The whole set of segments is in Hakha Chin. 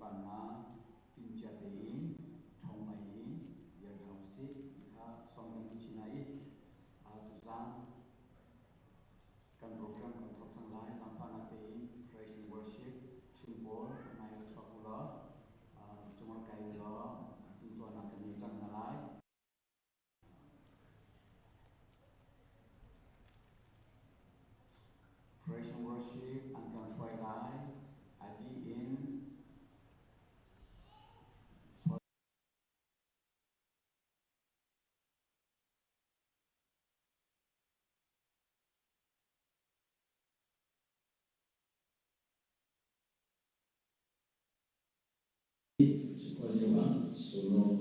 pa hna timhcia tein ṭhawng ngai in dir hna usih ti kha sawm kan duh chin lai i tuzaan kan program kan thawk cang lai. Zaangfahnak tein praise and worship Chin pawl hmai ra chuak u law cung rak kai u law timhtuahnak kan ngei cang hna lai. Praise and worship an kan hruai lai. A dih in Sukol lio ah solo.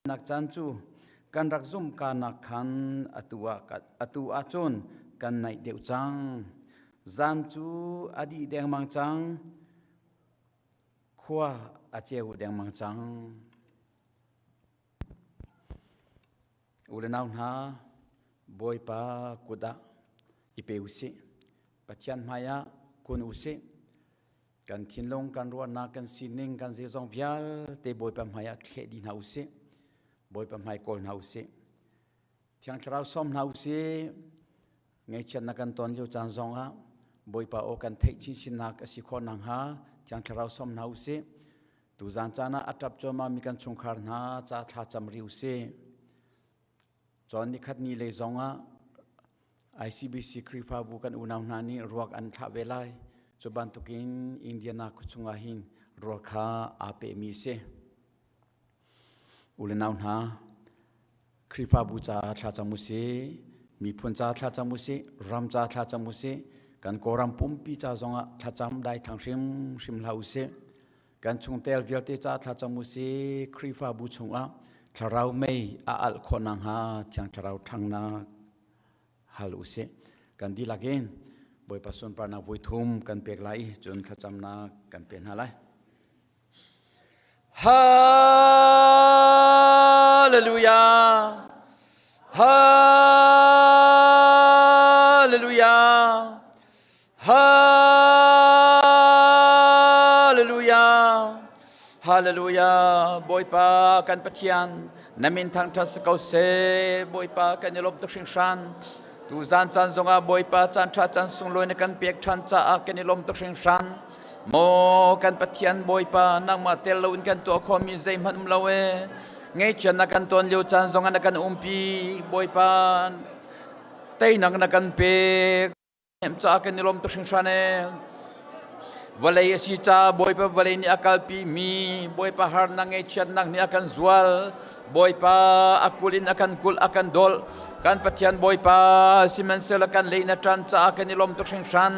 Nak caan cu kan rak zumh ka nak khan atu ah atu ahcun kan naih deuh cang. Zan cu a dih dengmang cang. Khua a ceu dengmang cang. U le nau hna, Bawipa kut ah i pe usih. Pathian hmai ah kun usih. Kan thinlung, kan ruahnak, kan sining, kan zeizong vialte Bawipa hmai ah thleh dih hna usih. Bawipa hmai kawl hna usih. Thiang Thlarau sawm hna usih. Ngaihchiatnak kan ton lio caan zong ah Bawipa aw kan theih chinchinnak a si khawh nakhnga Thiang Thlarau sawm hna usih. Tuzaan caan ah a ṭap cuahmah mi kan chungkhar hna ca thla cam rih usih. Cawn nikhat ni lei zong ah ICBC Khrihfabu kan unau hna nih ruak an thlah ve lai. Cu bantukin Indiana khuachung ah hin ruak kha aa pehmi a si. U le nau hna, Khrihfabu caah thlacam usih, miphun caah thlacam usih, ram caah thlacam usih, kan Kawlram pumpi ca zongah thlacam daithlang hrimhrim hlah usih. Kan chungtel vialte caah thlacam usih, Khrihfabu chungah thlarau mei a alh khawh nakhnga Thiang Thlarau ṭhangnak hal usih. Kan dihlak in Bawipa sunparnak voi thum kan pek lai i cun thlacamnak kan pe hna lai. Hallelujah. Hallelujah. Hallelujah. Hallelujah. Bawipa kan Pathian na min thangṭhat si ko seh. Bawipa kan i lawm tuk hringhran. Tu zan caan zongah Bawipa caan ṭha caan sunglawi na kan pek ṭhan caah kan i lawm tuk hringhran. Maw kan Pathian Bawipa nangmah tel loin kan tuah khawhmi zeihmanh um lo ee. Ngaihchiat na kan ton lio caan zongah na kan umpi. Bawipa teinak na kan pek. Caah kan i lawm tuk hringhran ee. Vawlei a si caah Bawipa vawlei nih a kalpi mi Bawipa harnak ngaihchiatnak nih a kan zual. Bawipa a kul in a kan kulh a kan dawlh. Kan Pathian Bawipa sihmanhsehlaw kan lei na ṭan caah kan i lawm tuk hringhran.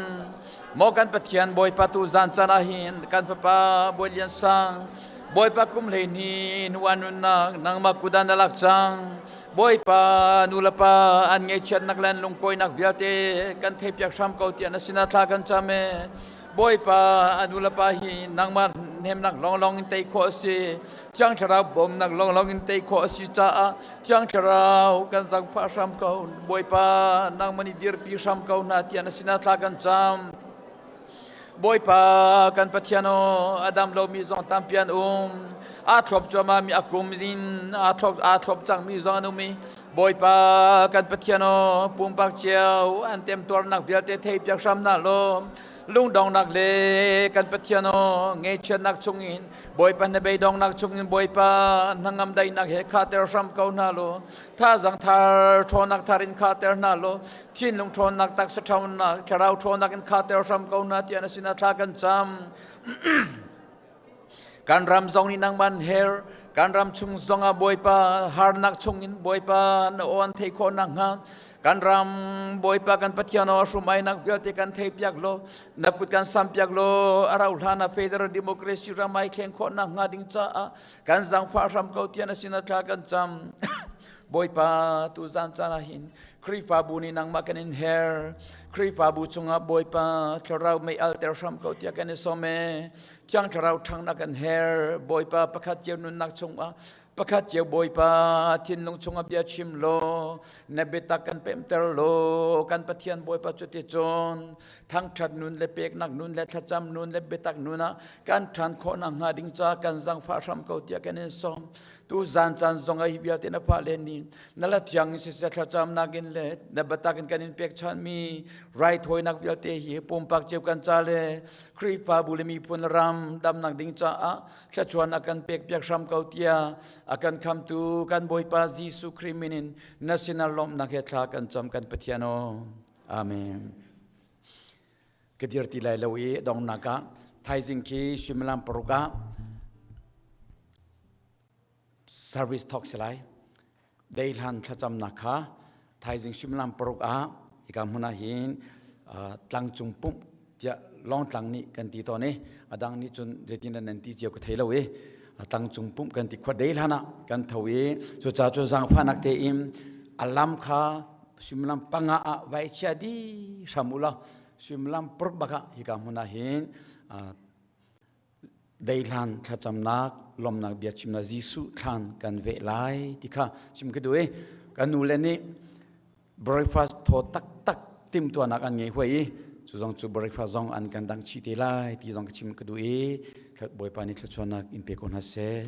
Maw kan Pathian Bawipa tu zan caan ah hin kan fapa Bawi Lian Sang Bawipa kum hlei ni nu nunnak nangmah kudan na lak cang. Bawipa nu le pa an ngaihchiatnak le an lungkawinak vialte kan theipiak hram ko tiah na sinah thla kan cam e. Bawipa a nu le pa hi nangmah hnemnak lawnglawng in tei khawh a si. Thiang Thlarau bawmnak lawnglawng in tei khawh a si caah Thiang Thlarau kan zangfah hram ko. Bawipa nangmah nih dirpi hram ko hna tiah na sinah thla kan cam. Bawipa kan Pathian aw a dam lomi zong tampi an um. Aa thlop cuahmah mi a kum in aa thlop aa thlop cangmi zong an um i Bawipa kan Pathian aw, pumpak cio an temtuarnak vialte thei piak hram na law, lungdongnak le kan Pathian aw, ngaihchiatnak chungin Bawipa na beidongnak chungin Bawipa hnangam daihnak he khahter hram ko hna law, thazang thar ṭhawnnak thar in khahter hna law, thinlung ṭhawnnak, taksa ṭhawnnak, thlarau ṭhawnnak in khahter hram ko hna tiah na sinah thla kan cam. Kan ram zong nih nangman her, kan ram chung zongah Bawipa harnak chungin Bawipa na aw an theih khawh nakhnga kan ram Bawipa kan Pathian aw hrumainak vialte kan thei piak law na kut kan sam piak law a rau hlan ah federal democracy ram ai thleng khawh nakhnga ding caah kan zangfah hram ko tiah na sinah thla kan cam. Bawipa tu zan caan ah hin Khrihfabu nih nangmah kan in her. Khrihfabu chungah Bawipa thlarau mei alter hram ko tiah kan i sawm e. Thiang thlarau ṭhangnak kan her. Bawipa pakhat cio nunnak chungah pakhat cio Bawipa thinlung chungah bia chim law na biatak kan pemter law kan Pathian Bawipa cuticun thangṭhat nun le peknak nun le thlacam nun le biatak nun ah kan ṭhan khawh nakhnga ding ca kan zangfah hram ko tiah kan in sawm. Tu zan caan zong ah hi vialte na phah len ni na la thiang in siseh thlacamnak in le na biatak in kan in pekchanmi raithawinak vialte hi pumpak cio kan ca le Khrihfabu le miphun ram damnak ding caah thluachuahnak kan pekpiak hram ko tiah a kan khamtu kan Bawipa Jesuh Khrih min in na sinah lawmhnak he thla kan cam kan Pathian aw. Amen. Ka dir ti lai lo i dongnak ah thaizing khi suimilam paruk ah service thawk si lai. Deihlan thlacamnak kha thaizing suimilam paruk ah hika hmun ah hin tlangcung pumh tiah lawngtlang nih kan ti tawn i a dang nih cun zeitin nan ti cio ka thei lo i tlangcung pumh kan ti khua deihlan ah kan tho i cucaah cu zaangfahnak tein a lam kha suimilam panga ah vai chia di hram u law suimilam paruk bak ah hika hmun ah hin deihlan thlacamnak lawmnak biachimnak Jesuh thlan kan veh lai ti kha chim ka duh i kan nu le nih breakfast thaw taktak timhtuahnak an ngei huai i cu zong cu breakfast zong an kan dang chih te lai ti zong ka chim ka duh i Bawipa nih thluachuahnak in pe ko hna seh.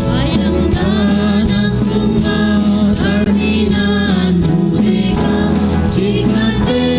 Vailamdanak cungah harmi nan hmuh tikah chikkhat te.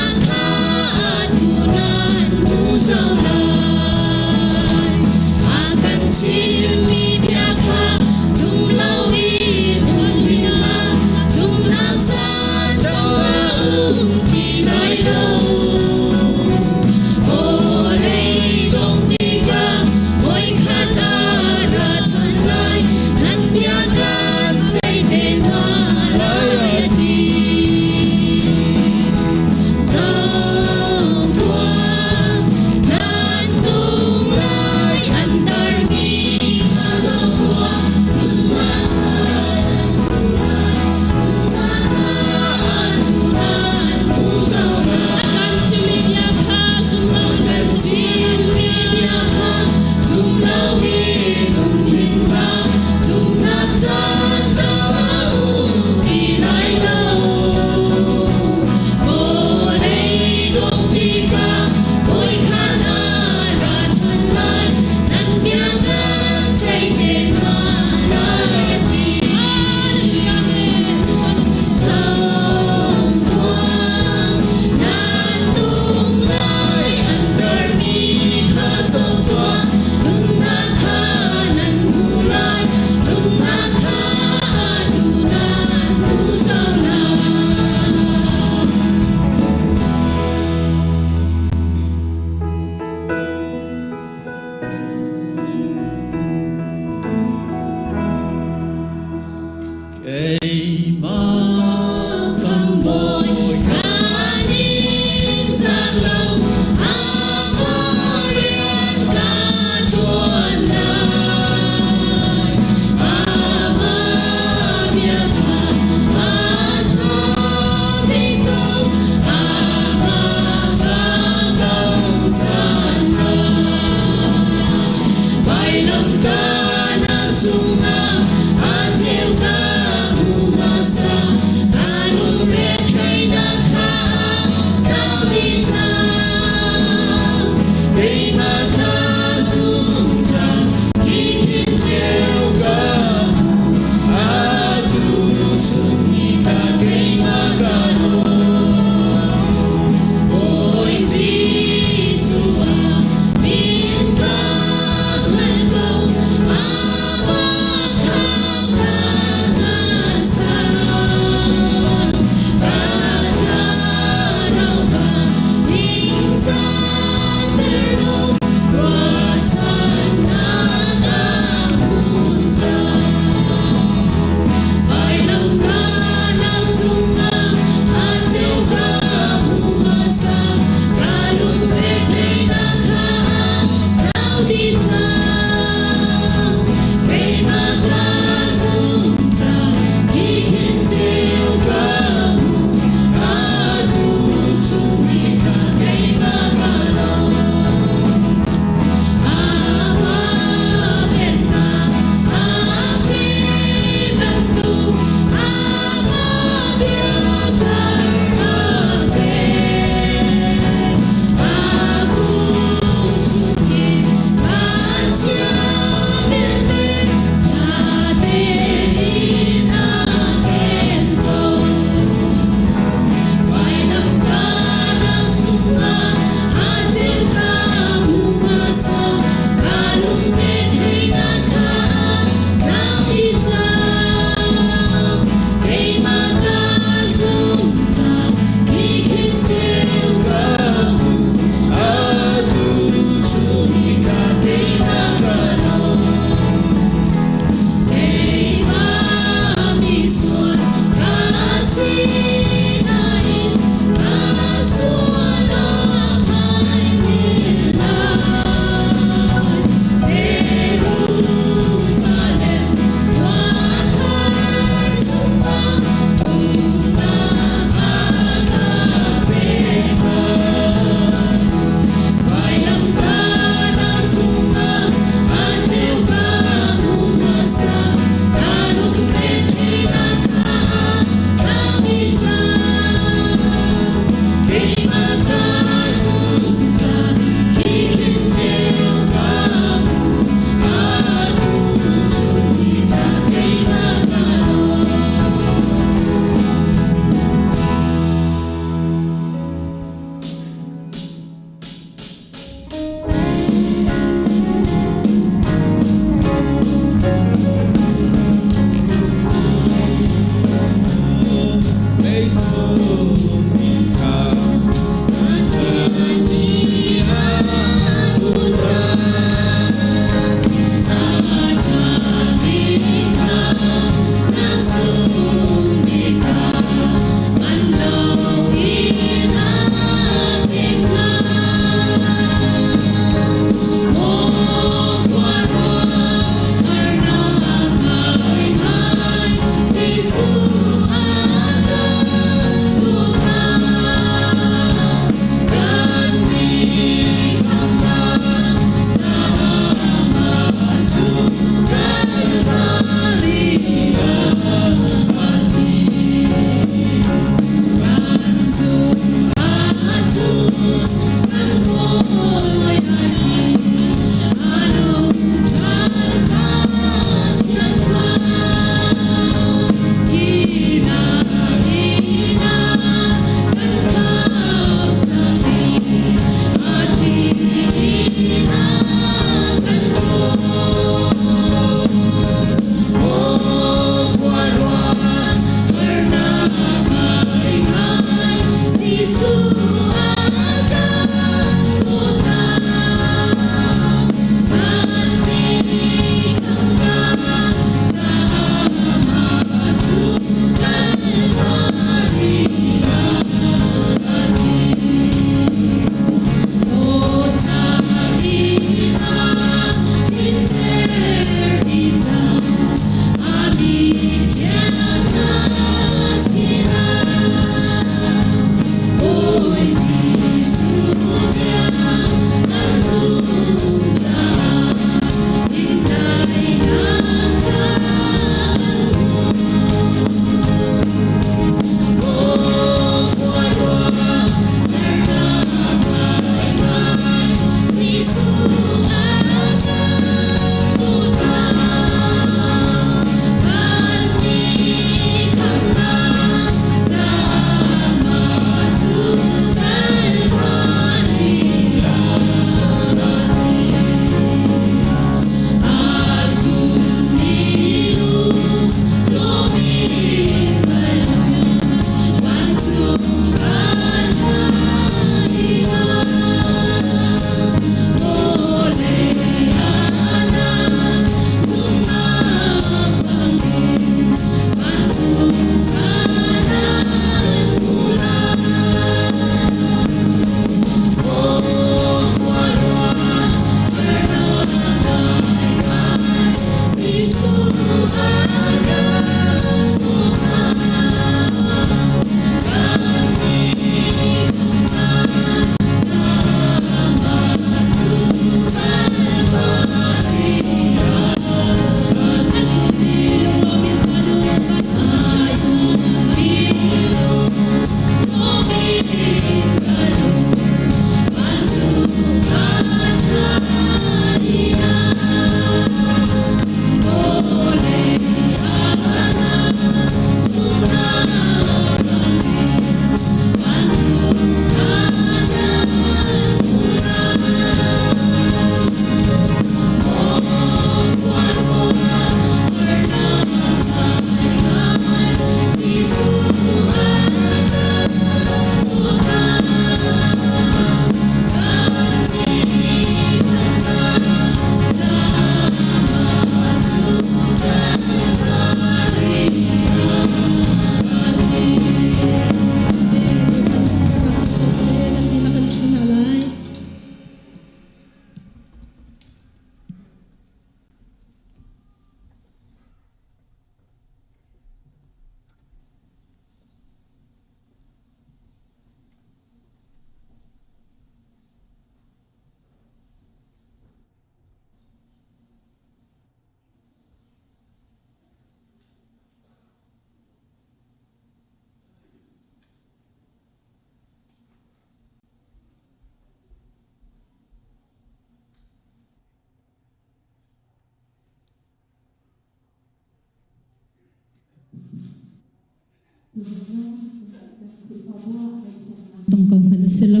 Tong ko hmanh a si lo.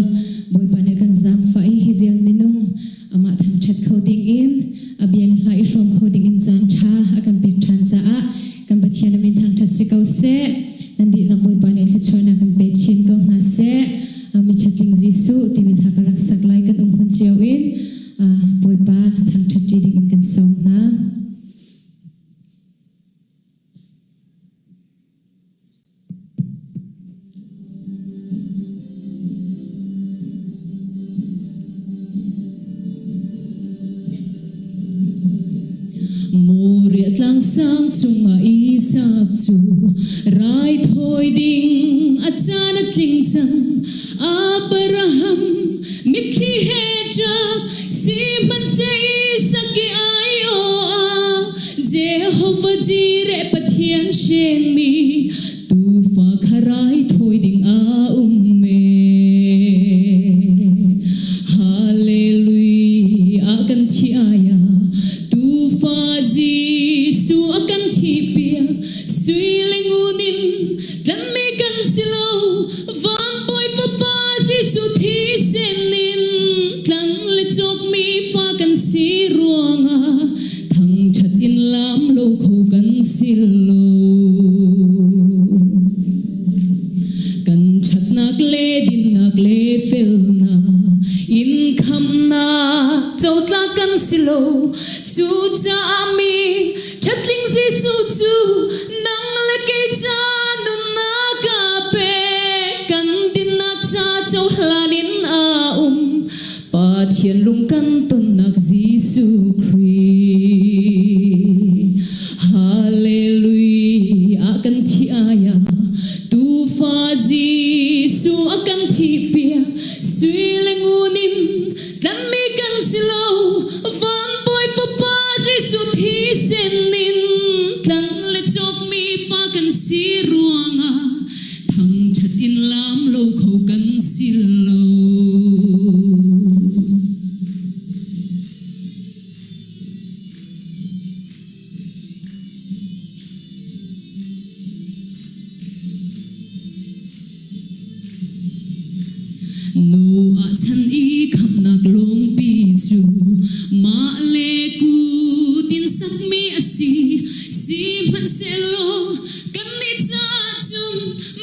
Bawipa nih a kan zaangfah i hi vial minung amah thangṭhat kho dingin a bia le hla i hrawm kho dingin caan ṭha a kan pek ṭhan caah kan Pathian a min thangṭhat si ko seh. Nan dihlak Bawipa nih thluachuahnak kan pe chin ko hna seh. Miṭhatling Jesuh timi hla ka rak sak lai kan um hmun cio in Bawipa thangṭhat ṭi dingin kan sawm hna. Moriah tlangsang cungah Isak cu raithawi ding a caan a tling cang. Abraham mitthli he ṭap sihmanhseh Isak i ai aw Jehovah Jireh Pathian hrengmi tuufa kha raithawi ding a um e. Hallelujah kan thi ai ah tuufa Jesuh a kan thihpiak sui le ngun in tlanmi kan si lo van bawi fapa Jesuh thisen in tlan le cawkmi fa kan si ruangah thangṭhat in lam lo kho kan si lo. Kan ṭhatnak le din si lo. Cucaah mi ṭhatling Jesuh cu nang le kei ca nunnak a pek. Kan dinnak ca cohlan in a um. Pathian lung kan tonnak Jesuh Khrih. Hallelujah kan thi aya Tufa Jesuh a kan thihpiak sui le ngun in tlanmi kan si lo van bawi fapa Jesuh thisen in tlan le cawkmi fa kan si ruangah thangṭhat in lam lo kho kan si lo. Nu ah chan i khamnak lungpi cu mah le kut in sakmi a si. Sihmanhsehlaw kannih caah cun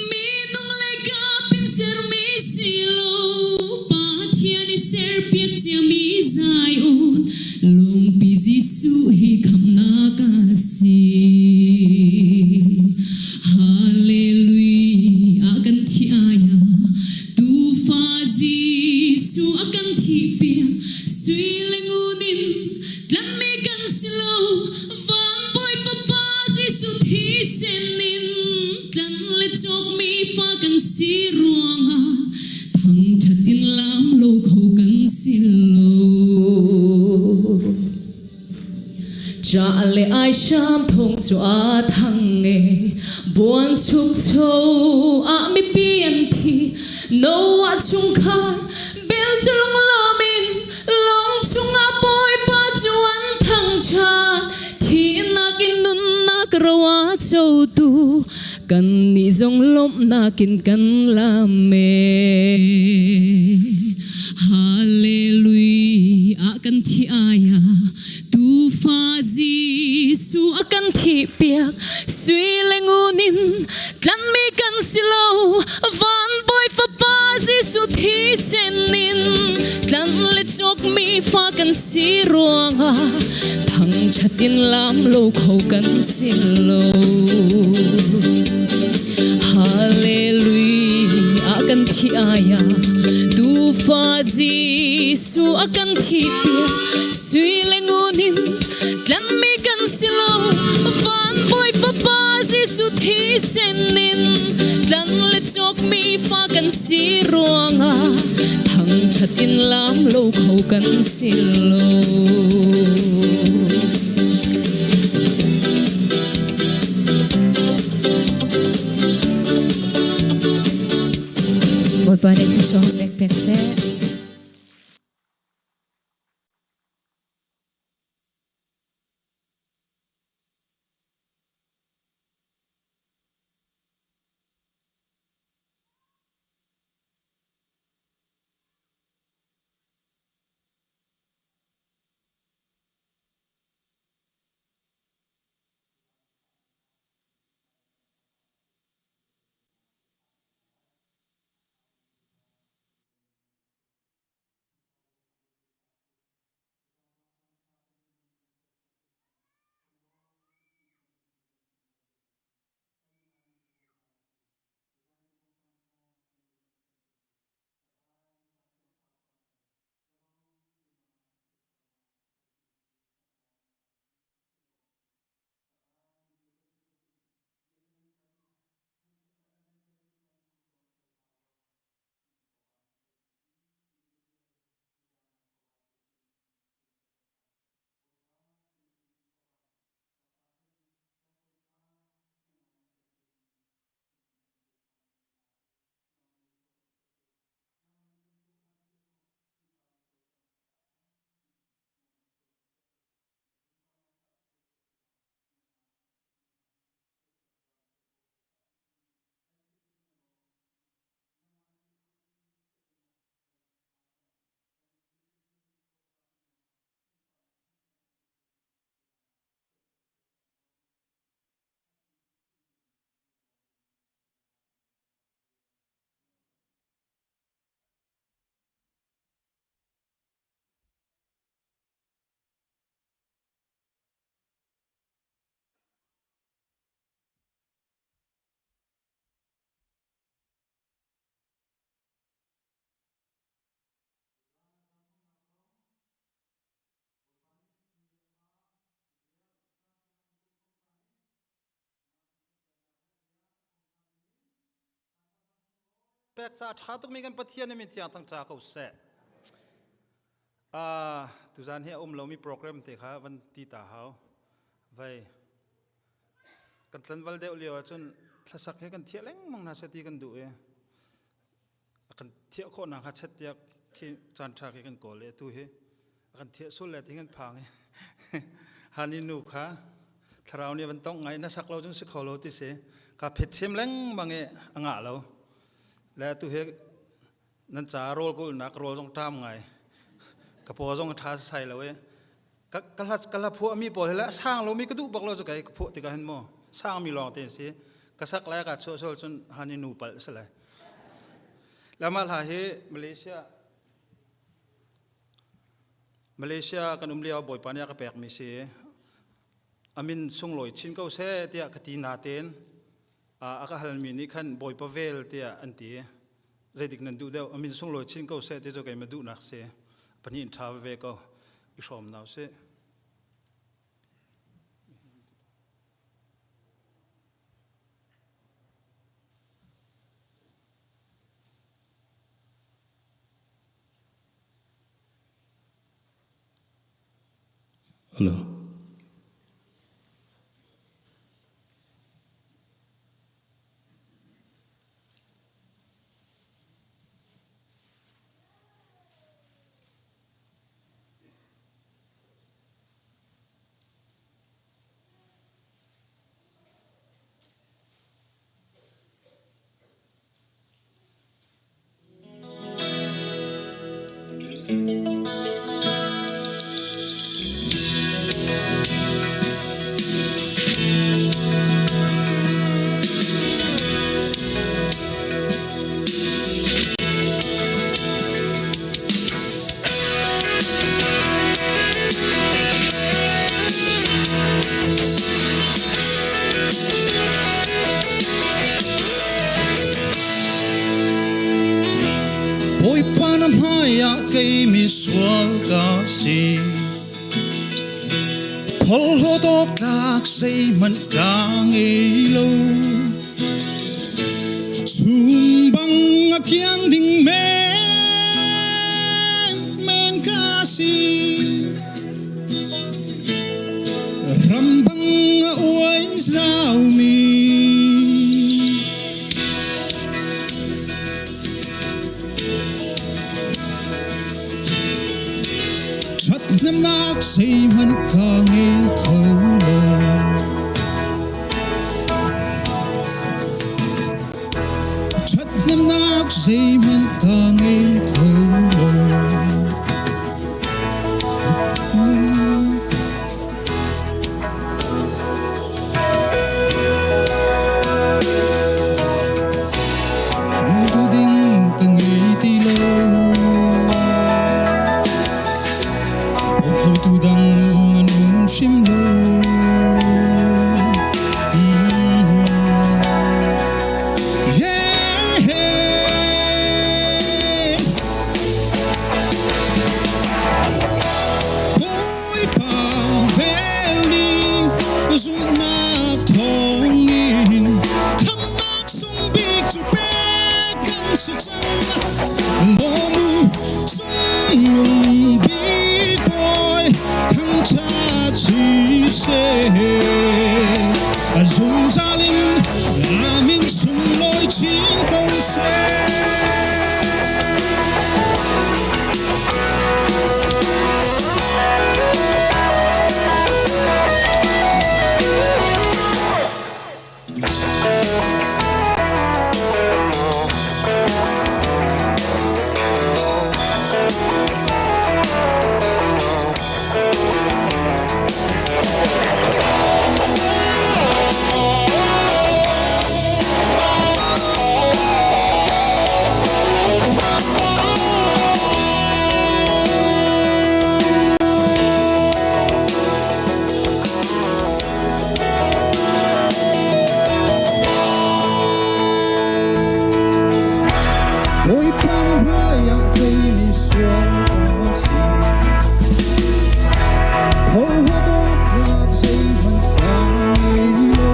minung le kap in sermi si lo Pathian i serpiak ciami Zion lungpi Jesuh hi khamnak a si. Hallelujah kan thi aya Tufa Jesuh a kan thihpiak sui le ngun in tlanmi kan si lo van bawi fapa Jesuh thisen in tlan le cawkmi fa kan si ruangah thangṭhat in lam lo kho kan si lo. Cha le ai hram thong cu a thang e buan chuk cho a mipi an thi Noah chungkhar bel cu lunglawm in lawng chungah Bawipa cu an thangṭhat thihnak in nunnak ro a cotu kannih zong lawmhnak in kan lam e Hallelujah kan thi aya Tufa Jesuh a kan thihpiak sui le ngun in tlanmi kan si lo van bawi fapa Jesuh thisen in tlan le cawkmi fa kan si ruangah thangṭhat in lam lo kho kan si lo. Hallelujah kan thi aya Tufa Jesuh a kan thihpiak sui le ngun in tlanmi kan si lo van bawi fapa Jesuh thisen in tlan le cawkmi fa kan si ruangah thangṭhat in lam lo kho kan si lo. Bawipa nih thluachuah pek pek seh. Pek ca ṭha tukmi kan Pathian nih min thiang thangṭha ko seh. Tuzan hi a um lomi program te kha van ti ta hau. Vai kan tlanval deuh lio ahcun hlasak hi kan thiah lengmang hna seh ti kan duh i a kan thiah khawhnak hnga chet tiah khi caan ṭha khi kan kawl i atu hi a kan thiah sul le ti kan phang i hani nu kha thlarau nih van tongh ngai na sak lo cun si kho lo ti si ka phet chem lengmang i a ngah lo le atu hi nan ca rawl kulnak rawl zong ṭam ngai ka paw zong a ṭha sai lo i ka ka hla ka hla phuah mi pawl hi le a sang lomi ka duh bak lo cu kai ka phuah tikah hin mu sang mi lawng te si ka sak lai ka chuah sual cun hani nu palh si lai lama hla hi Malaysia Malaysia kan um lio bawipa nih a ka pek mi si amin sunglawi chin ko seh tiah ka ti na ten a ka halmi nih khan bawipa vel tiah an ti zeidik nan duh deuh amin sunglawi chin ko seh ti cu keimah duhnak si pahnih in ṭha veve ko i hrawm nau sih. Hello. Bawipa na hmaiah kei misual ka si. Phorhlawt awk tlak zeihmanh ka ngei lo. Chum bang a kiang ding men men ka si. Ram bang a uai zaumi. Ṭhathnemnak zeihmanh ka ngei kho lo. Ṭhathnemnak zeihmanh ka ngei kho lo. Tu ding ka ngei ti lo. Bawm dang an um hrim lo. Yeah. Bawipa vel nih zumhnak thawngin khamhnak sung bik cu pek kan si cang. Lawm u cungnung bik Bawi thangṭhat siseh. A zungzal in a min sunglawi chin ko seh. Bawipa na hmaiah kei misual ka si. Phorhlawt awk tlak zeihmanh ka ngei lo.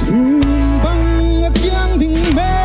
Chum bang a kiang ding men.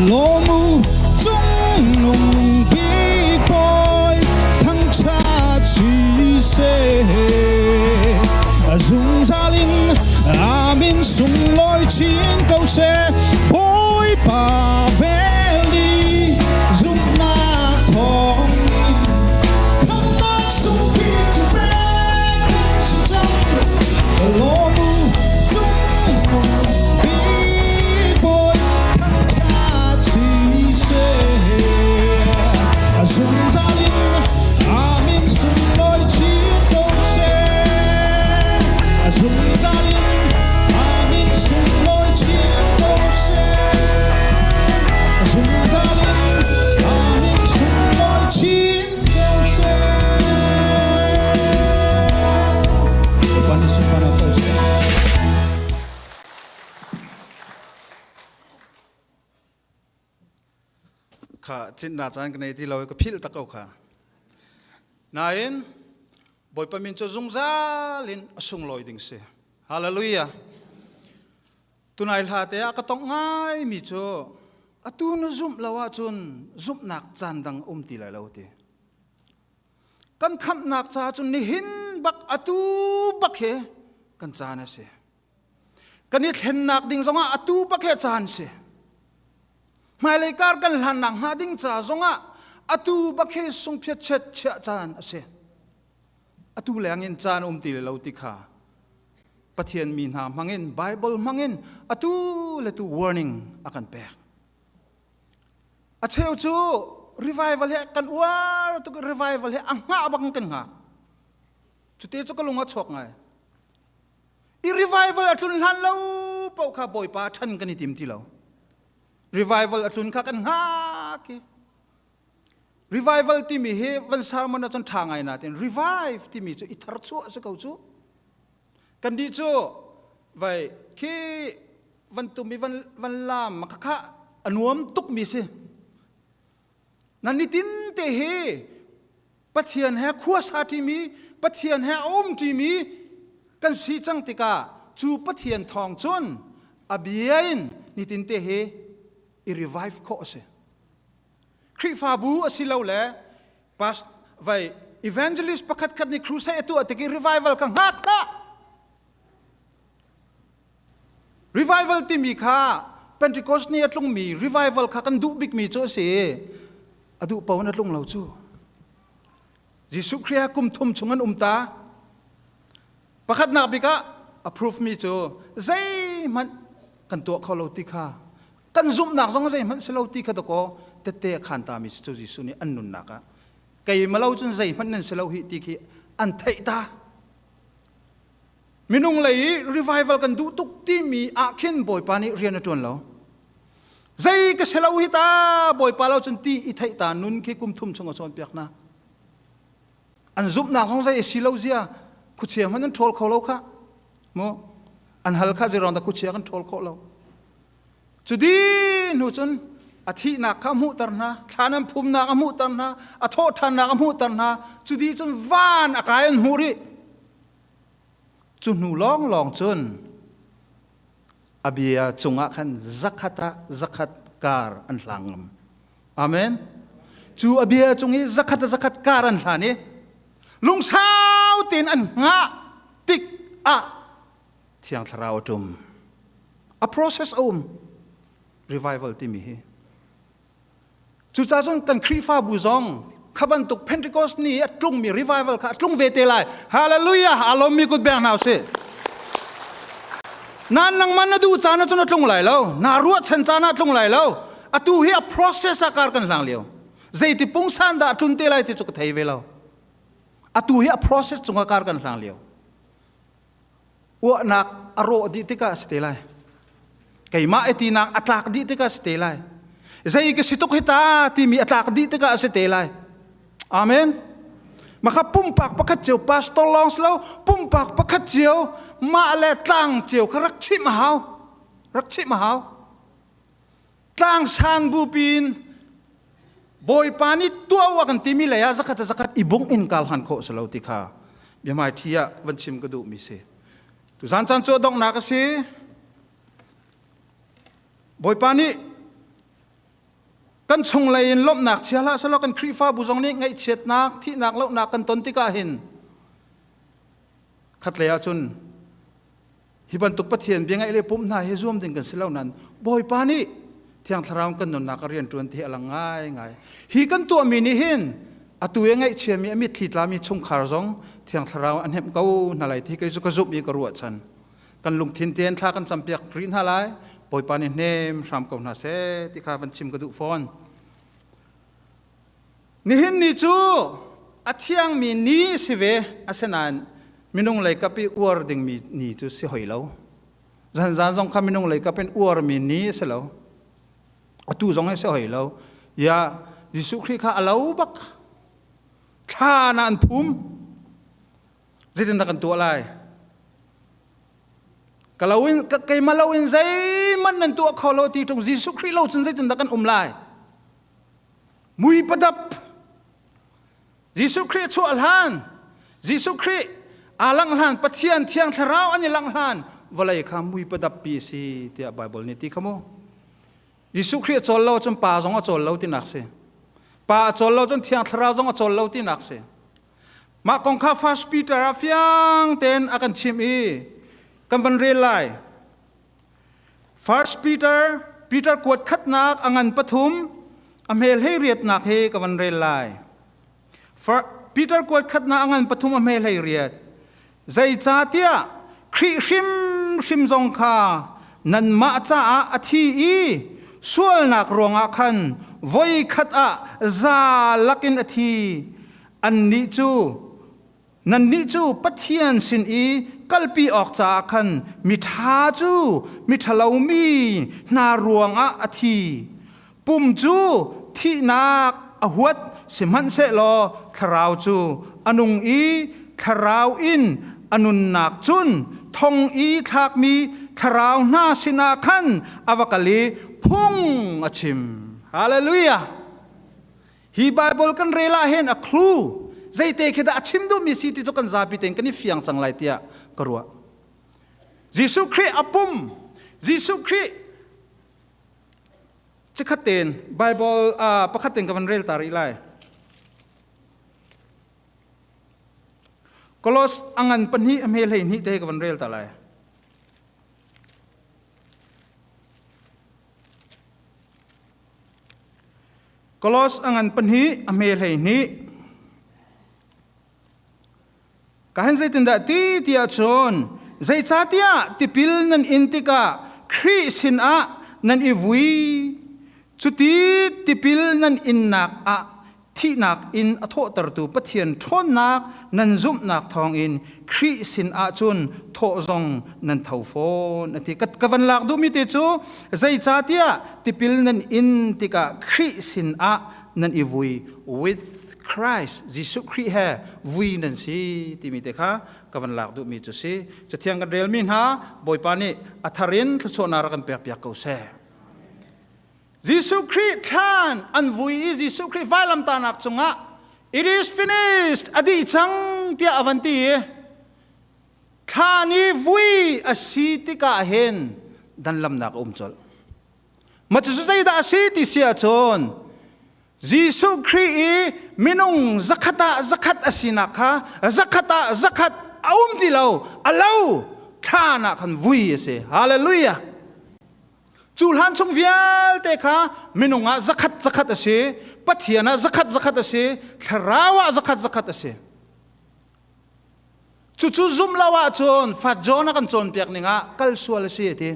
Lawm u cungnung bik bawi thangṭhat si seh. Zungzal in amin sunglawi chin ko seh. Bawipa vel ni zumhnak thawng in khamhnak sungpi cu pek kan si cang. Lawm u cungnung bik bawi thangṭhat si seh. Zungzal in amin sunglawi chin ko seh. Zungzal in amin sunglawi chin ko seh. Zungzal in amin sunglawi chin ko seh. Bawipa nih sunparnak co seh. Kha cinna caan ka nei ti lo i ka philh tak ko kha. Nain Bawipa min cu zungzal in a sunglawi ding si. Hallelujah. Tunai hla te ah ka tongh ngai mi cu atu na zumh lo ahcun zumhnak caan dang um ti lai lo ti. Kan khamhnak caah cun nihin bak atu bak he kan caan a si. Kan i thlennak ding zongah atu bak he caan si. Hmailei kar kan hlannak hnga ding ca zongah atu bak he sungphiat chet chiah caan a si. Atu leng in caan um ti lo ti kha Pathian mi hna hmangin Bible hmangin atu le tu warning a kan pek. A cheu cu revival he kan uar tuk revival he a hngah bak kan hngak. Cute cu ka lung a chuak ngai. I revival a tlun hlan lo paoh kha Bawipa ṭhan kan i tim ti lo. Revival a tlun kha kan hngak i revival timi hi van sermon ah cun ṭha ngai natin revive timi cu i tharchuah si ko cu. Kan nih cu vai khi van tum i van van lam kha kha a nuam tukmi si. Nan nitin te hi Pathian he khuasa ṭimi, Pathian he a um ṭimi kan si cang tikah cu Pathian thawng cun a bia in nitin te hi i revive khawh a si. Khrihfabu a si lo le past vai evangelist pakhat khat nih crusade a tuah tik i revival ka hngak hlah. Revival timi kha Pentecost ni a tlungmi revival kha kan duh bikmi cu a si. A duh paoh in a tlung lo cu. Jesuh Khrih kum thum chung an um ta. Pakhatnak bik ah approve mi cu zeihmanh kan tuah kho lo ti kha kan zumhnak zong zeihmanh si lo ti kha dakaw tette a khan ta mi cu Jesuh nih an nunnak ah keimah lo cun zeihmanh nan si lo hi ti khi an theih ta. Minung lei i revival kan duh tuk timi ah khin Bawipa nih rian a ṭuan lo. Zei ka si lo hi ta Bawipa lo cun ti i theih ta nun khi kum thum chung a cawnpiak hna. An zumhnak zong zei a si lo zia khuachia hmanh an ṭhawl kho lo kha. Mu an hal kha zeiruang dah khuachia kan ṭhawl khawh lo. Cu di hnu cun a thihnak kha a hmuhter hna, thlan an phumnak a hmuhter hna, a thawhṭhannak a hmuhter hna. Cu di cun van a kai an hmuh rih. Cu hnu lawnglawng cun a bia cungah khan zakhat ah zakhat kar an hlang ngam. Amen. Cu a bia cung i zakhat ah zakhat kar an hlan i lungsau tein an hngah tik ah Thiang Thlarau a ṭum. A process a um. Revival timi hi. Cucaah cun kan Khrihfabu zong kha bantuk Pentecost ni a tlungmi revival kha a tlung ve te lai. Hallelujah! Aa lawmmi kut beng hna usih. Nan nangmah na duh caan ah cun a tlung lai lo. Na ruahchan caan ah a tlung lai lo. Atu hi a process ah kar kan hlang lio. Zeiti pungsan dah a tlun te lai ti cu ka thei ve lo. Atu hi a process cungah kar kan hlang lio. Uahnak a rawh dih tikah a si te lai. Keimah i tinak a tlak dih tikah a si te lai. Zei ka si tuk hi ta timi a tlak dih tikah a si te lai. Amen. Maka pumpak pakhat cio pastor lawng si lo pumpak pakhat cio mah le tlang cio kha rak chimh a hau. Rak chimh a hau. Tlang san bu pin Bawipa nih tuah kan timi lei ah zakhat zakhat i bung in kal han khawh si lo ti kha biahmai thi ah van chim ka duh mi si. Tuzan caan cu donghnak a si. Bawipa nih Kan chunglei in lawmhnak chia hlah selaw kan Khrihfabu zong nih ngaihchiatnak, thihnak, lohnak kan ton tikah hin khatlei ahcun hi bantuk Pathian bia ngaih le pumh hna hi zuam ding kan si lo nain Bawipa nih Thiang Thlarau kan nunnak a rian ṭuan ti hi a lang ngaingai. Hi kan tuahmi nih hin atu i ngaihchiami a mitthli tlami chungkhar zong Thiang Thlarau a hnemh ko hna lai ti kei cu ka zumh i ka ruahchan. Kan lungthin tein thla kan campiak rih hna lai. Bawipa nih hnem hram ko hna seh ti kha van chim ka duh fawn. Nihin ni cu a thiangmi ni si ve, asinain minung lei kap i uar dingmi ni cu si hoi lo. Zanzan zong kha minung lei kap in uarmi ni a si lo. Atu zong hi si hoi lo. Ya, Jesuh Khrih kha a lo bak. Thla na an phum. Zeitindah kan tuah lai? Ka lo in keimah lo in zeihmanh nan tuah kho lo ti ṭung Jesuh Khrih lo cun zeitindah kan um lai? Mui padap Jesuh Khrih chuah hlan Jesuh Khrih aa langh hlan Pathian Thiang Thlarau an i langh hlan vawlei kha mui padap pi si tiah Bible nih ti kha mu Jesuh Khrih a cawl lo cun pa zong a cawl lo tinak si pa a cawl lo cun Thiang Thlarau zong a cawl lo tinak si mah kong kha First Peter ah fiang tein a kan chimh i kan van rel lai First Peter, Peter kuat khatnak a ngan pathum, a hmel hei riatnak hi ka van rel lai. Peter kuat khatnak a ngan pathum a hmel hei riat. Zeicahtiah Khrih hrimhrim zong kha nanmah caah a thi i sualnak ruangah khan voi khat ah za lakin a thi. Annih cu Nannih cu Pathian sin i kalpi awk caah khan miṭha cu miṭhalomi hna ruangah a thi. Pum cu thihnak a huat, sihmanhsehlaw thlarau cu a nung i thlarau in a nunnak cun thong i thlakmi thlarau hna sinah khan a va kal i phung a chim. Hallelujah! Hi Bible kan rel ah hin a clue zeite khi dah a chim duhmi si ti cu kan zapi tein kan i fiang cang lai tiah ka ruah. Jesuh Khrih a pum, Jesuh Khrih cikhat tein Bible uh, pakhat tein ka van rel ta rih lai. Kolos angan pahnih a hme hlei hnih te ka van rel ta lai. Kolos a ngan pahnih, a hme 12. Ka hen zeitindah ti tiah cun zeicahtiah tipil nan in tikah Khrih sinah nan i vui. Cuti tipil nan innak ah thihnak in a thawhtertu Pathian ṭhawnnak nan zumhnak thawngin Khrih sinah cun thawh zong nan tho fawn a ti. Ka van lak duhmi te cu zeicahtiah tipil nan in tikah Khrih sinah nan i vui with Christ Jesuh Khrih he vui nan si timi te kha ka van lak duhmi cu si. Cathiang kan relmi hna Bawipa nih a thar in thluachuahnak rak kan pekpiak ko seh. Jesuh Khrih thlan an vui i Jesuh Khrih vailamtahnak cungah it is finished a dih cang tiah a van ti i thlan i vui a si tikah hin danlamnak a um colh. Ma cu zeidah a si ti si ahcun Jesuh Khrih i minung zakhat ah zakhat a sinak kha zakhat ah zakhat a um ti lo a lo thlan ah khan vui a si. Hallelujah. Cu hlan chung vialte kha minung ah zakhat zakhat a si, Pathian ah zakhat zakhat a si, thlarau ah zakhat zakhat a si. Cucu zumh lo ahcun Fat John a kan cawnpiak ning ah kal sual a si a ti.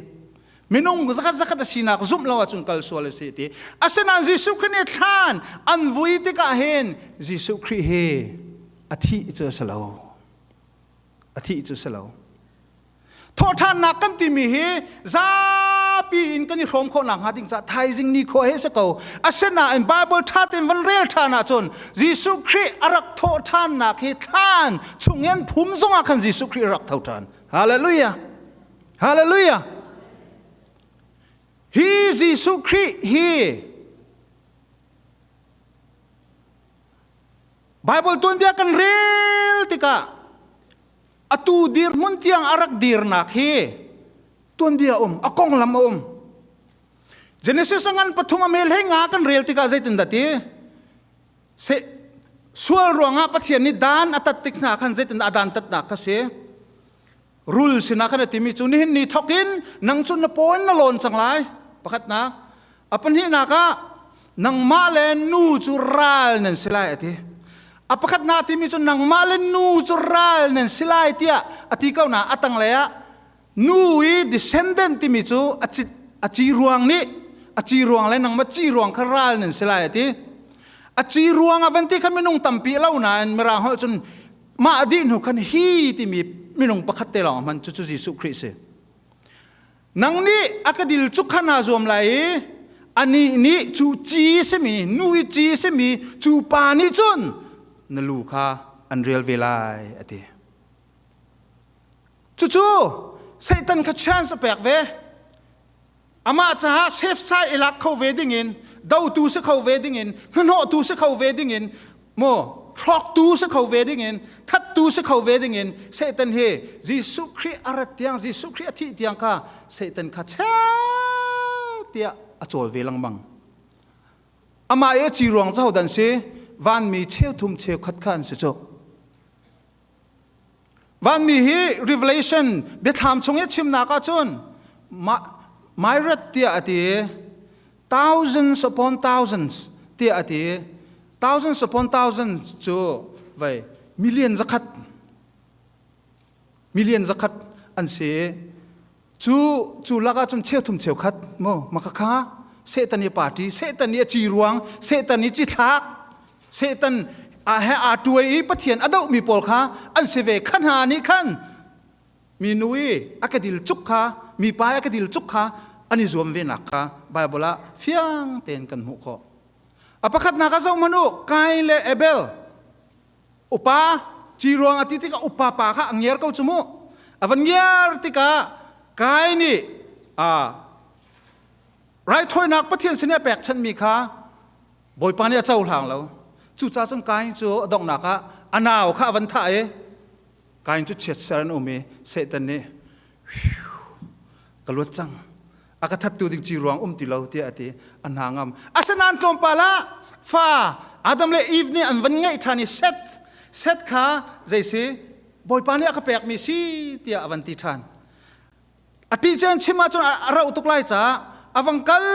Minung zakhat zakhat a sinak zumh lo ahcun kal sual a si a ti. Asinain Jesuh Khrih nih thlan an vui tikah hin Jesuh Khrih hi a thih cu a si lo. A thih cu a si lo. Thawhṭhannak kan timi hi zapi in kan i hrawm khawh nakhnga ding caah thaizing nikhua hi a si ko. Asinain Bible ṭha tein van rel ṭhan ahcun Jesuh Khrih a rak thawhṭhannak hi thlan chungin phum zongah khan Jesuh Khrih a rak tho ṭhan. Hallelujah! Hallelujah! Hi Jesuh Khrih hi Bible tuanbia kan rel tikah atu dirhmun tiang a rak dirnak hi tuanbia um a konglam a um. Genesis a ngan pathum a mel hei nga kan rel tikah zeitin dah ti? Se sual ruangah Pathian nih dan a tat tik hna khan zeitin dah a dan tatnak kha si? Rul sinah khan a timi cu nihin ni thawk in nang cu na paw in na lawn cang lai. Pakhatnak. A pahnihnak ah nangmah le nu cu ral nan si lai a ti. A pakhatnak a timi cu nangmah le nu cu ral nan si lai tiah a ti ko na a tanglei ah nu i descendant timi cu a ci, a ci ruang nih a ci ruang le nangmah ci ruang kha ral nan si lai a ti. A ci ruang a van ti kha minung tampi a lo nain mirang holh cun mah dih hnu khan hi timi minung pakhat te lawng hman cucu Jesuh Khrih si. Nang nih a ka dil cu khan aa zuam lai i anih nih cu ci simi nu i ci simi cu pa nih cun na lu kha an rial ve lai a ti. Cucu Satan kha chance a pek ve. Amah caah safe side i lak kho ve dingin, dotu si kho ve dingin, hnahnawhtu si kho ve dingin, mu hrawktu si kho ve dingin, thattu si kho ve dingin Satan hi Jesuh Khrih a rat tiang, Jesuh Khrih a thih tiang kha Satan kha chet tiah a cawl ve lengmang. Amah i a ci ruang cu hodah an si? Vanmi cheuthum cheukhat kha an si cu. Vanmi hi Revelation biathlam chung i chimnak ahcun myriad tiah a ti thousands upon thousands tiah a ti thousands upon thousands cu vei million zakhat million zakhat an si cu cu lakah cun cheuthum cheukhat mu makakha Satan i party Satan i a ci ruang Satan i cithlak Satan a he aa tuai i Pathian a dohmi pawl kha an si ve kha hna nih khan mi nu i a ka dil cuk kha mi pa i a ka dil cuk kha an i zuam ve nak kha Bible ah fiang tein kan hmuh khawh a pakhatnak ah zoh hmanh u Kain le Abel Upa ci ruang a ti tikah upa pa kha a ngiar ko cu mu. A van ngiar tikah Kai nih raithawinak Pathian sin i a pekchanhmi kha Bawipa nih a cohlang lo. Cucaah cun Kain cu a donghnak ah a nau kha a van thah i Kain cu chiatser an um i Satan nih ka luat cang a ka thattu ding ci ruang um ti lo tiah a ti a hna ngam asinain tlawmpal ah fa Adam le Eve nih an van ngeih ṭhan i Seth Seth kha zei si Bawipa nih a ka pekmi si tiah a van ti ṭhan a ti cen chim ahcun a rauh tuk lai caah a vang kal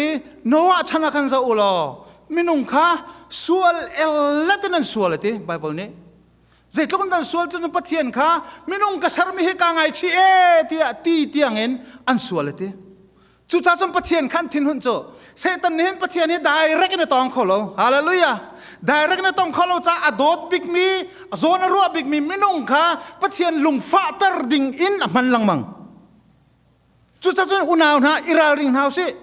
i Noah chan ah khan zoh u law minung kha sual ellet in an sual a ti Bible nih Zeitluk in dan sual cu Pathian kha minung ka sermi hi kaa ngaichih e tiah ti tiangin an sual a ti. Cucaah cun Pathian khan thinhun cu Satan nih hin Pathian hi direct in a tawng kho lo. Hallelujah. Direct in a tong kho lo caah a dawt bikmi, a zawn a ruah bikmi minung kha Pathian lungfahter ding in a hman lengmang. Cucaah cun unau hna i ralring hna usih.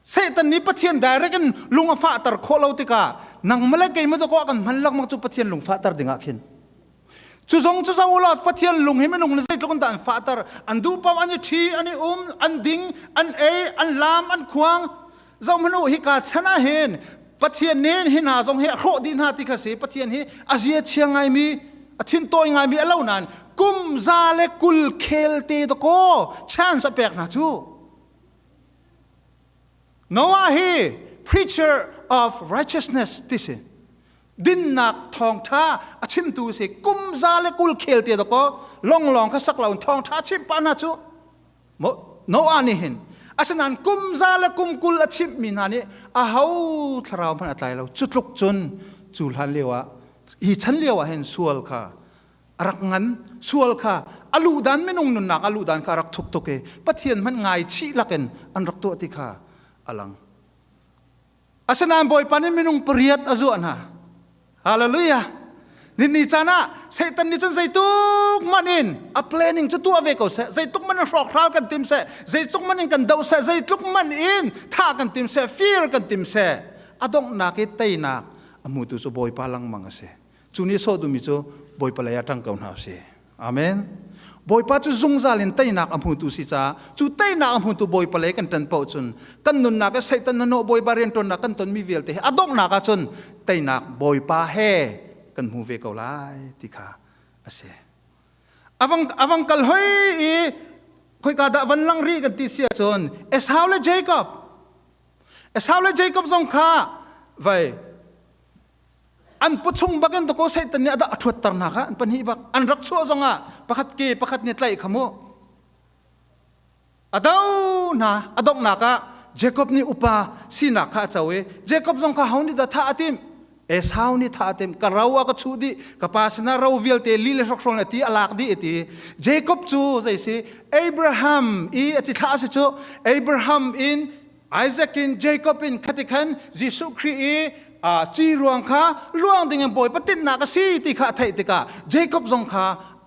Satan nih Pathian direct in lung a fahter khawh lo tikah nangmah le keimah dawkaw a kan hman lengmang cu Pathian lung fahter dingah khin. Cu zong cu zo ulaw Pathian lung hi minung nih zeitluk in dah an fahter. An duh paoh an i ṭhi, an i um, an ding, an ei, an laam, an khuang. Zohhmanh u, hika chan ah hin Pathian nih hi hna zong hi a hrawh dih hna ti kha si. Pathian hi a zia chia ngaimi, a thintawi ngaimi a lo nain kum za le 20 khel te dakaw chance a pek hna cu. Noah hi preacher of righteousness ti si. Dinnak thawngtha a chimtu si. Kum za le 20 khel te dakaw longlong kha sak lo in thawngtha chimh pa hna cu Noah nih hin asinain kum za le kum 20 a chimhmi hna nih aho thlarau hmanh a tlai lo. Cu tluk cun cu hlan lio ah hi chan lio ah hin sual kha a rak ngan sual kha a luhdan minung nunnak a luhdan kha a rak thuk tuk i Pathian hmanh ngaichih lakin an rak tuah ti kha a lang. Asinain Bawipa nih minung pariat a zuah hna. Hallelujah. Ni caan ah Satan nih cun zeituk hmanh in a planning cu tuah ve ko seh, zeitluk hmanh in hrawkhral kan tim seh, zeitluk hmanh in kan doh seh, zeitluk hmanh in thah kan tim seh, fir kan tim seh, a donghnak i teinak a hmutu cu Bawipa lengmang a si. Cu nih sawh duhmi cu Bawipa lei ah ṭang ko hna usih. Amen. Bawipa cu zungzal in teinak a hmutu si caah cu teinak a hmutu Bawipa lei kan ṭan paoh cun kan nunnak i Satan hnahnawh Bawipa rianṭuannak kan tonmi vialte hi a donghnak ah cun teinak Bawipa he kan hmu ve ko lai ti kha a si. Avang avang kal hoi i khoika dah van lang rih kan ti si ahcun Esau le Jacob. Esau le Jacob zong kha vai an puchung bakin to ko Satan nih a ṭhuatter hna kha an pahnih bak an rak chuah zongah pakhat ke pakhat nih tlaih kha mu a do hna a donghnak ah Jacob nih upa sinak kha a co i Jacob zong kha ho nih dah thah a timh Esau nih thah a timh ka ro a ka chuh dih ka pa sinah ro vialte li le hrokhrawl a ti a lak dih a ti Jacob cu zei si Abraham i a cithlah a si cu Abraham in Isaac in Jacob in khati khan Jesuh Khrih i ci ruang kha luang ding in Bawipa tinhnak a si ti kha a theih tikah Jacob zong kha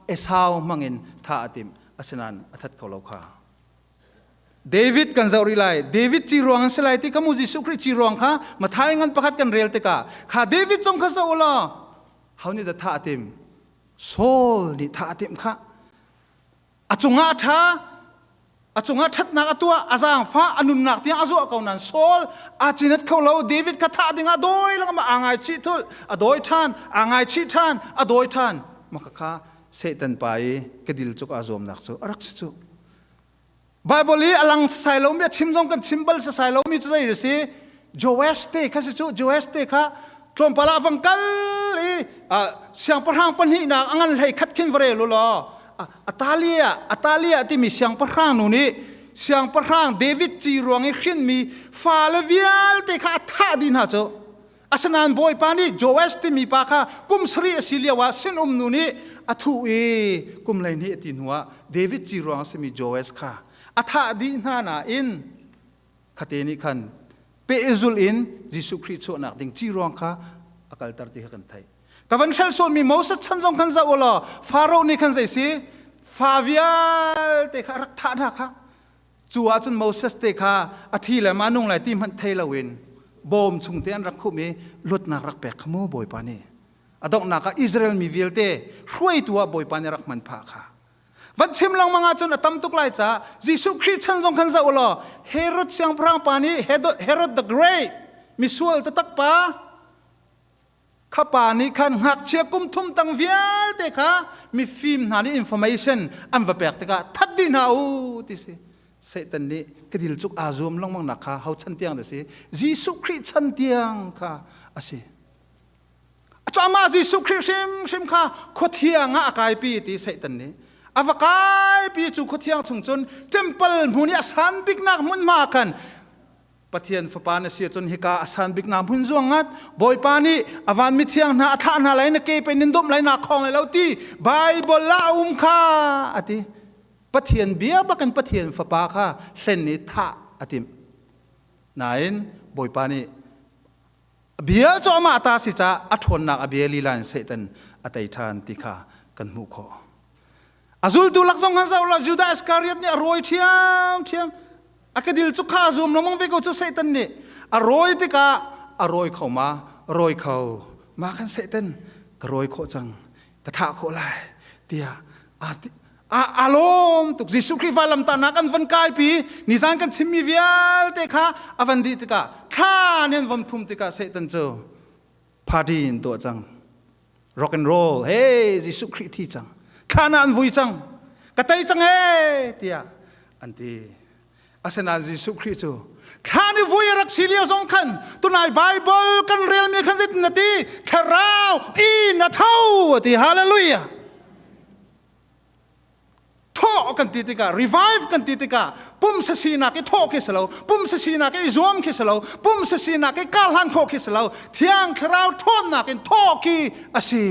Esau hmangin thah a timh asinain a that kho lo kha. David kan zoh rih lai. David ci ruang an si lai ti kha mu Jesuh Khrih ci ruang kha Matthai ngan pakhat kan rel tikah kha David zong kha zoh u law ho nih dah thah a timh? Saul nih thah a timh kha. A cungah a ṭha, a cungah ṭhatnak a tuah, a zaangfah, a nunnak tiang a zuah ko nain Saul aa cinat kho lo. David kha thah dingah dawi lengmang aa ngaichih thulh, a dawi ṭhan, aa ngaichih ṭhan, a dawi ṭhan. Mah kha Satan pa i kedil cuk aa zuamnak cu a rak si cu. Bible i a lang sasai lomi a chim zong kan chim bal sasai lomi cu zei a si Joash te kha si cu Joash te kha tlawmpal ah vang kal i siangpahrang pahnihnak a ngan hlei khat khin va rel u law Atalia Atalia timi siangpahrang nu nih siangpahrang David ci ruang i hrinmi fale vialte kha a thah dih hna cu Asinain Bawipa nih Joash timi pa kha kum sarih a si lioah sinum nu nih a thuh i kum 12 a ti hnuah David ci ruang a simi Joash kha a thah dih hna nain khate nih khan pehzulh in Jesuh Khrih chuahnak ding ci ruang kha a kalter ti kha kan theih. Ka van hrelh sawhmi Moses chan zong khan zoh u law Faro nih khan zei si fa vialte kha a rak thah hna kha Cu ahcun Moses te kha a thi le ma nung lai ti hmanh thei loin bawm chung te an rak khumh i luatnak rak pek kha mu Bawipa nih. A donghnak ah Israel mi vialte hruaitu ah Bawipa nih rak hman phah kha. Van chim lengmang ahcun a tam tuk lai caah Jesuh Khrih chan zong khan zoh u law Herod siangpahrang pa nih Herod the Great misual taktak pa Kha pa nih khan ngakchia kum thum tang vialte kha mifim hna nih information an va pek tikah that dih hna u ti si. Satan nih kedil cuk aa zuam lengmang nak kha ho chan tiang dah si? Jesuh Khrih chan tiang kha a si. Amah Jesuh Khrih hrimhrim kha khuathiang ah a kaipi ti Satan nih. A va kaipi cu khuathiang chung cun temple hmun i a san biknak hmunhma khan Pathian fapa na si ahcun hika a san bik na hmun zuang ngat Bawipa nih a van mithiang hna a thlah hna lai na ke pe nin dawm lai na khong lai lo ti Bible ah a um kha a ti Pathian bia bakin Pathian fapa kha hlen i thah a timh nain Bawipa nih bia cu amah ta si caah a ṭhawnnak a bia lila in Satan a tei ṭhan ti kha kan hmuh khawh a zultu lak zong han zoh la Judah Iskariot nih a rawi ṭhiamṭhiam a kedil cu kha a zuam lengmang ve ko cu Satan nih a rawi tikah a rawi kho ma rawi kho ma khan Satan ka rawi khawh cang ka thah khawh lai tiah a a lawm tuk Jesuh Khrih vailamtahnak an van kaipi nizan kan chimmi vialte kha a van dih tikah thla nih an von phum tikah Satan cu party in tuah cang rock and roll hey Jesuh Khrih thi cang thla na an vui cang ka tei cang he tiah an ti asinain Jesuh Khrih cu thla ni vui a rak si lio zong khan tunai Bible kan relmi khan zeitin na ti thlarau in a tho a ti hallelujah thawh kan ti tikah revive kan ti tikah pumsa sinak i thawh khi si lo pumsa sinak i zuam khi si lo pumsa sinak i karhlan khawh khi si lo thiang thlarau ṭhawnnak in thawh khi a si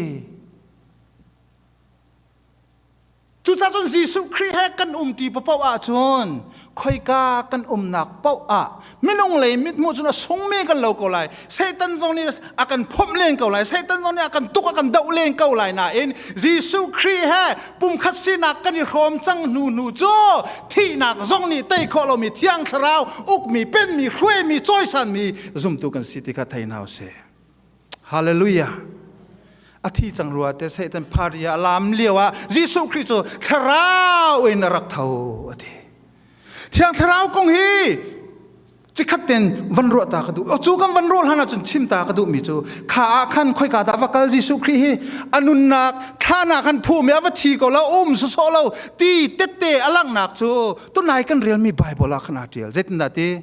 Cucaah cun Jesuh Khrih he kan umti paoh ahcun khoika kan umnak paoh ah minung lei mithmuh cun a sungmi kan lo ko lai. Satan zong nih a kan phomh len ko lai. Satan zong nih a kan tuk a kan doh len ko lai nain Jesuh Khrih he pumkhat sinak kan i hrawm cang hnu hnu cu thihnak zong nih tei khawh lomi Thiang Thlarau ukmi, penmi, hruaimi, cawisanmi zumtu kan si ti kha thei hna usih. Hallelujah. A thi cang rua te Satan pharia a lam lio ah Jesuh Khrih cu thlarau in a rak tho a ti. Thiang thlarau kong hi cikhat ten van ruah ta ka duh. O cu kan van ruah hlan ahcun chim ta ka duh mi cu kha ah khan khoika dah va kal Jesuh Khrih hi a nunnak thla khan phum i a va thi ko lo um sawsawh lo ti tette a langhnak cu tunai kan relmi Bible ah khan aa tial. Zeitindah ti?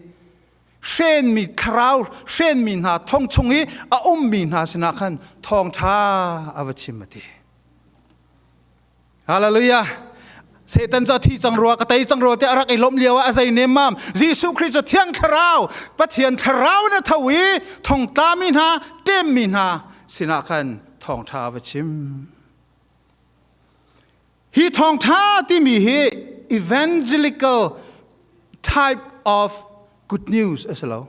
Hrenmi thlarau hrenmi hna thong chung i a ummi hna sinah khan thawngṭha a va chim a ti. Hallelujah. Satan cu a thi cang rua ka tei cang rua tiah a rak i lawmh lio ah a zei nemmam Jesuh Khrih cu Thiang Thlarau Pathian Thlarau in a tho i thongtlami hna ṭemmi hna sinah khan thawngṭha a va chim. Hi thawngṭha timi hi evangelical type of good news a si lo.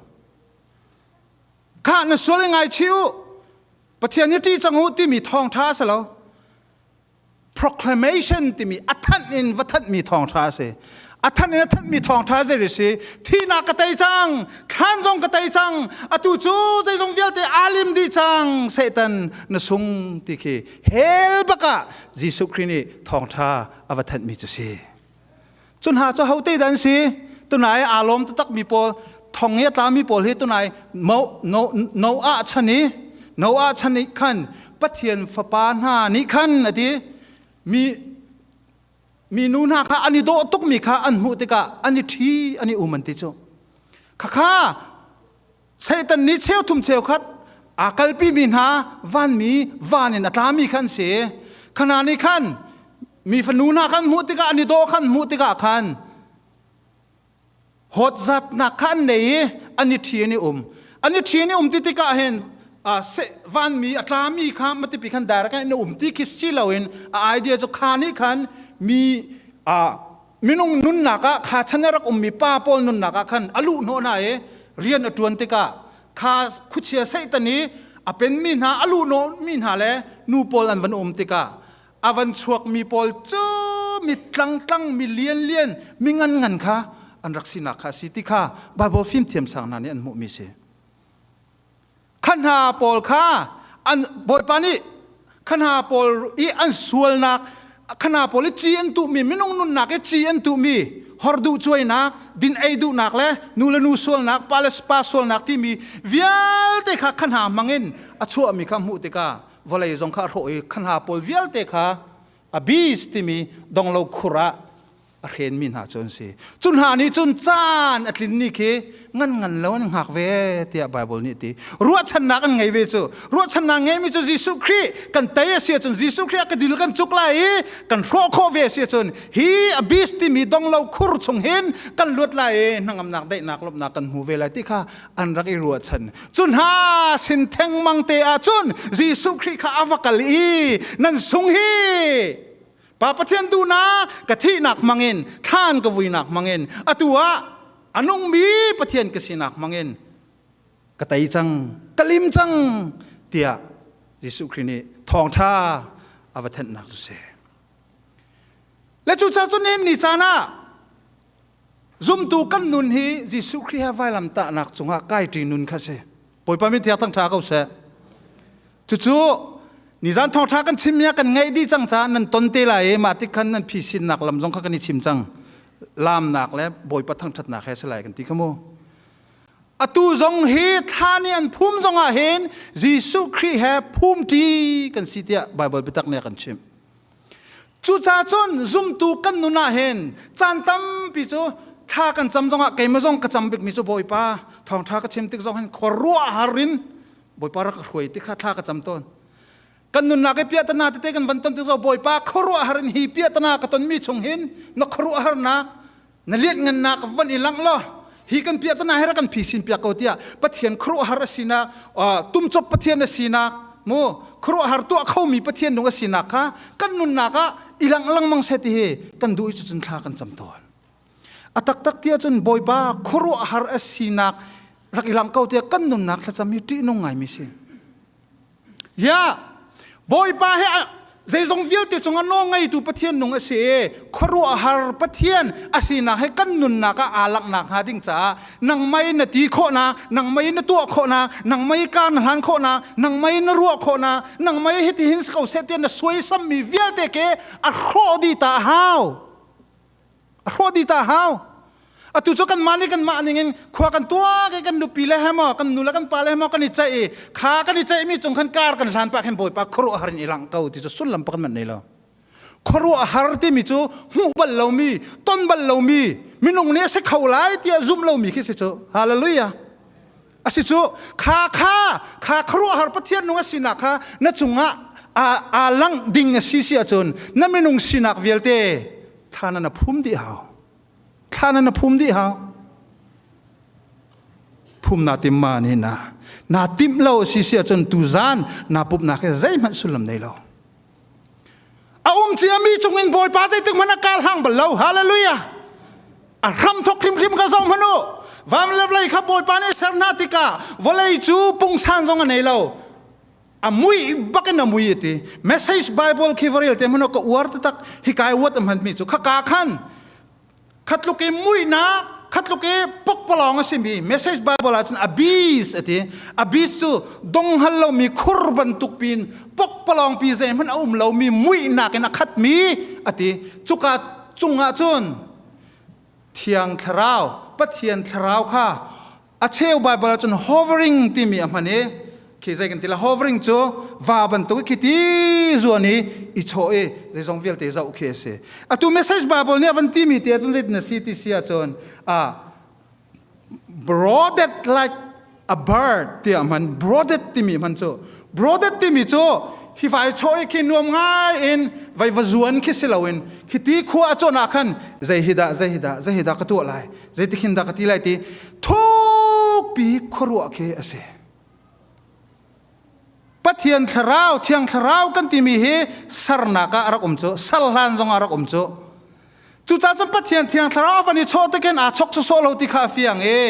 Khah na sual i ngaichih u Pathian hi ṭih cang u timi thawngṭha a si lo. Proclamation timi a thanh in va thanhmi thawngṭha a si. A thanh in a thanhmi thawngṭha zei si thihnak ka tei cang, thlan zong ka tei cang, atu cu zeizong vialte aa lim dih cang, Satan na sung ti khi hell bak ah Jesuh Khrih nih thawngṭha a va thanhmi cu si. Cu hna cu hote dah an si? Tunai aa lawm taktakmi pawl, thong i a tlami pawl hi tunai Noah chan i Noah chan i khan Pathian fapa hna nih khan a ti mi mi nu hna kha an i dawh tukmi kha an hmuh tikah an i ṭhi an i um an ti cu. Khakha Satan nih cheuthum cheukhat aa kalpimi hna vanmi van in a tlami khan si. Khana nih khan mi fanu hna khan hmuh tikah an i dawh khan hmuh tikah khan hawtzatnak kha an nei i an i ṭhi an i um. An i ṭhi an i um ti tikah hin vanmi a tlami kha matipi khan direct in um ti khi si loin a idea cu kha nih khan mi minung nunnak ah kha chan a rak ummi pa pawl nunnak ah khan a luh hnawh hna i rian a ṭuan tikah kha khuachia Satan i a penmi hna a luh hnawhmi hna le nu pawl an van um tikah a van chuakmi pawl cu mi tlangtlang mi lianlian mi ngan ngan kha an rak sinak kha a si ti kha Bible fimthiam sang hna nih an hmuhmi si. Kha hna pawl kha an Bawipa nih kha hna pawl i an sualnak kha hna pawl i ci an tuhmi minung nunnak i ci an tuhmi horduh cuainak din ei duhnak le nu le nu sualnak pa le pa sualnak timi vialte kha kha hna hmangin a chuahmi kha hmuh tikah vawlei zong kha a hrawh i kha hna pawl vialte kha a beast timi donglo khur ah a hrenmi hna cu an si. Cu hna nih cun caan a tlin ni khi ngan ngan lo an hngak ve tiah Baibal nih a ti. Ruahchannak an ngei ve cu. Ruahchannak ngeimi cu Jesuh Khrih kan tei a si ahcun Jesuh Khrih a ka dil kan cuk lai i kan hrawh khawh ve a si ahcun hi abyss timi donglo khur chung hin kan luat lai i hnangamnak daihnak lawmhnak kan hmu ve lai ti kha an rak i ruahchan. Cu hna sin thengmang te ah cun Jesuh Khrih kha a va kal i nan sung hi Pa Pathian duhnak ka thihnak hmangin thlan ka vuinak hmangin atu ah a nungmi Pathian ka sinak hmangin ka tei cang ka lim cang tiah Jesuh Khrih nih thawngṭha a va thenhnak cu si. Le cucaah cun nihin ni caan ah zumtu kan nun hi Jesuh Khrih he vailamtahnak cungah kaiṭi nun kha si. Bawipa min thiang thangṭha ko seh. Cucu nizan thawngṭha kan chimmi ah kan ngaih dih cang caah nan ton te lai i mah tik khan nan phisinnak lam zong kha kan i chim cang. Laamnak le Bawipa thangṭhatnak he si lai kan ti kha mu. Atu zong hi thla nih an phum zong ah hin Jesuh Khrih he phumṭi kan si tiah Baibal biatak nih a kan chimh. Cucaah cun zumtu kan nun ah hin caan tampi cu thla kan cam zongah keimah zong ka cam bikmi cu Bawipa thawngṭha ka chim tik zong hin khuaruahhar in Bawipa rak ka hruai ti kha thla ka cam tawn. Kan nunnak i piahtana tete kan van ton tik zong Bawipa khuaruahhar in hi piahtana ka tonmi chung hin na khuaruahharnak na lianhngannak van i langh law hi kan piahtana hi rak kan phisin piak ko tiah Pathian khuaruahhar a sinak tumcop Pathian a sinak mu khuaruahhar tuah khomi Pathian nung a sinak kha kan nunnak ah i langh lengmang seh ti hi kan duh i cucun thla kan cam tawn a taktak tiah cun Bawipa khuaruahhar a sinak rak i langh ko tiah kan nunnak thlacam hi ṭihnung ngaimi si Ya, Bawipa he zeizong vialte cungah nawl ngeitu Pathian nung a si i khuaruahhar Pathian a sinak he kan nunnak ah aa langhnak hnga ding caah nangmah in na ti khawhnak, nangmah in na tuah khawhnak, nangmah i kar na hlan khawhnak, nangmah in na ruah khawhnak, nangmah i hitihin si ko seh tiah na suaisammi vialte ke a hrawh dih ta a hau. A hrawh dih ta hau. Atu cu kanmah nih kanmah ning in khua kan tuak i kan nupi le he maw kan nu le kan pa le he maw kan i ceih i kha kan i ceihmi cung khan kar kan hlan pah khin Bawipa khuaruahhar in i langh ko ti cu sullam pakhat hmanh nei lo. Khuaruahhar timi cu hmuh bal lomi, ton bal lomi, minung nih a si kho lai tiah zumh lomi khi si cu. Hallelujah. Asi cu kha kha kha khuaruahhar Pathian nung a sinak kha na cungah aa langh ding a si si ahcun na minung sinak vialte thla na na phum dih hau. Thla na na phum dih hau. Phum na tim ma ni na na timh lo si si ahcun tuzan na pumhnak he zeihmanh sullam nei lo. A um ciami cungin Bawipa zeitik hmanh a kal hlang bal lo. Hallelujah. A hram thok hrimhrim ka zoh hmanh u. Vam le vawlei kha Bawipa nih ser hna tikah vawlei cu pungsan zong a nei lo. A mui bakin a mui ti. Message Bible khi va rel te hmanh ka uar taktak. Hi kai uat a hman mi cu khaka khan khatluk i muihnak khatluk i pokpalawng a simi message bible ahcun abyss a ti abyss cu donghal lomi khur bantuk pin pokpalawng pi zeihmanh a um lomi muihnak in a khatmi a ti cuka cungah cun thiang thlarau pathian thlarau kha A cheu Baibal ahcun hovering timi a hman i khi zei kan ti la hovering cu va bantuk khi ti zuan i i chawh i zeizong vialte zoh khi a si. Atu message Bible nih a van timi te ahcun zeitin a si ti si ahcun a broaded like a bird tiah a hman broaded timi hman cu broaded timi cu hi vai chawh i khi nuam ngai in vai va zuan khi si loin khi ti khua a cawn ah khan zei hi dah zei hi dah zei hi dah ka tuah lai zeitikhin dah ka ti lai ti thukpi khuaruah khi a si Pathian thlarau thiang thlarau kan timi hi sarnak ah a rak um cu sal hlan zong ah a rak um cu cucaah cun Pathian thiang thlarau a van i chawh tikin aa chok sawsawh lo ti kha a fiang i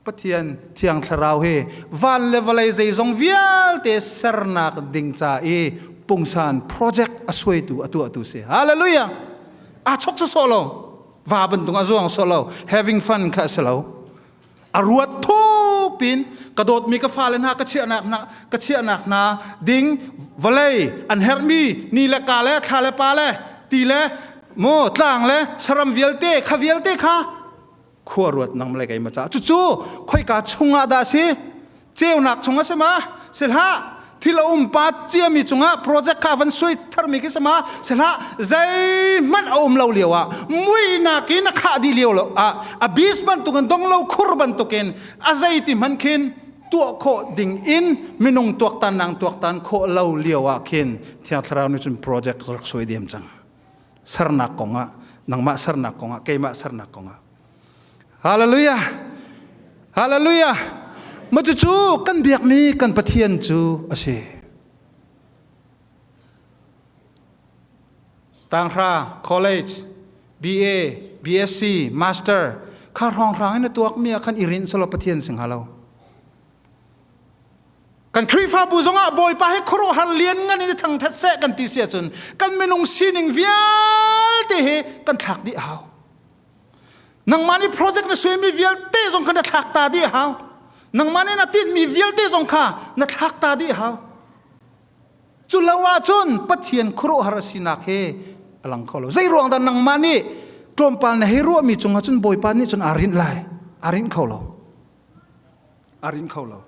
Pathian thiang thlarau hi van le vawlei zeizong vialte sernak ding ca i pungsan project a suaitu a tuahtu si hallelujah aa chok sawsawh lo va bantuk a zuang solo having fun kha a si lo a ruat thuk pin ka dawtmi ka fale hna ka chiahnak hna ka chiahnak hna ding vawlei an herhmi ni le ka le thla le pa le ti le mu tlang le saram vialte kha vialte kha khua ruat nang le keima ca cucu khoika chungah dah si ceunak chung a si ma si hlah thil a um pa ciami cungah project kha van sui tharmi khi si ma si hlah zeihmanh a um lo lio ah muihnak in a khah dih lio lo ah a bis bantukin dong lo khur bantukin a zeiti hmanh khin tuah khawh ding in minung tuaktan nang tuaktan khawh lo lio ah khin thiang thlarau nih cun project rak suai diam cang sernak kongah nangmah sernak kongah keimah sernak kongah Hallelujah. Hallelujah. Ma cucu kan biakmi kan Pathian cu a si. Tanghra, college, BA, BSc, Master, kha hrawnghrang in a tuakmi ah khan i rinh selaw Pathian sing halo. Kan Khrihfabu zongah Bawipa hi khuaruahhar lian ngan in i thangthat seh kan ti si ahcun kan minung sining vialte hi kan thlak dih a hau. Nangmah nih project na suaimi vialte zong kha na thlak ta dih a hau. Nangmah nih na tinhmi vialte zong kha na thlak ta dih a hau. Cu lo ahcun Pathian khuaruahhar a sinak he a lang kho lo. Zei ruang dah nangmah nih tlawmpal na hei ruahmi cungah cun Bawipa nih cun aa rinh lai. Aa rinh kho lo. Aa rinh kho lo.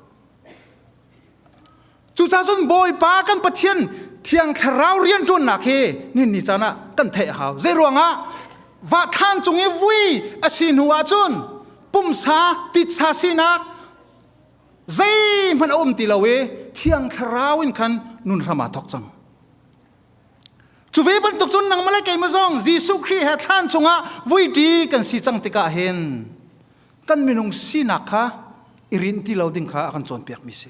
Cucaah cun Bawipa kan Pathian Thiang Thlarau rianṭuannak hi nihin ni caan ah kan theih a hau. Zei ruangah vahthlan cung i vui a si hnu ahcun pumsa titsa sinak zeihmanh a um ti lo i Thiang Thlarau in khan nun hram aa thawk cang. Cu ve bantuk cun nangmah le keimah zong Jesuh Khrih he thlan cungah vuiṭi kan si cang tikah hin kan minung sinak kha i rinh ti lo ding kha a kan cawnpiakmi si.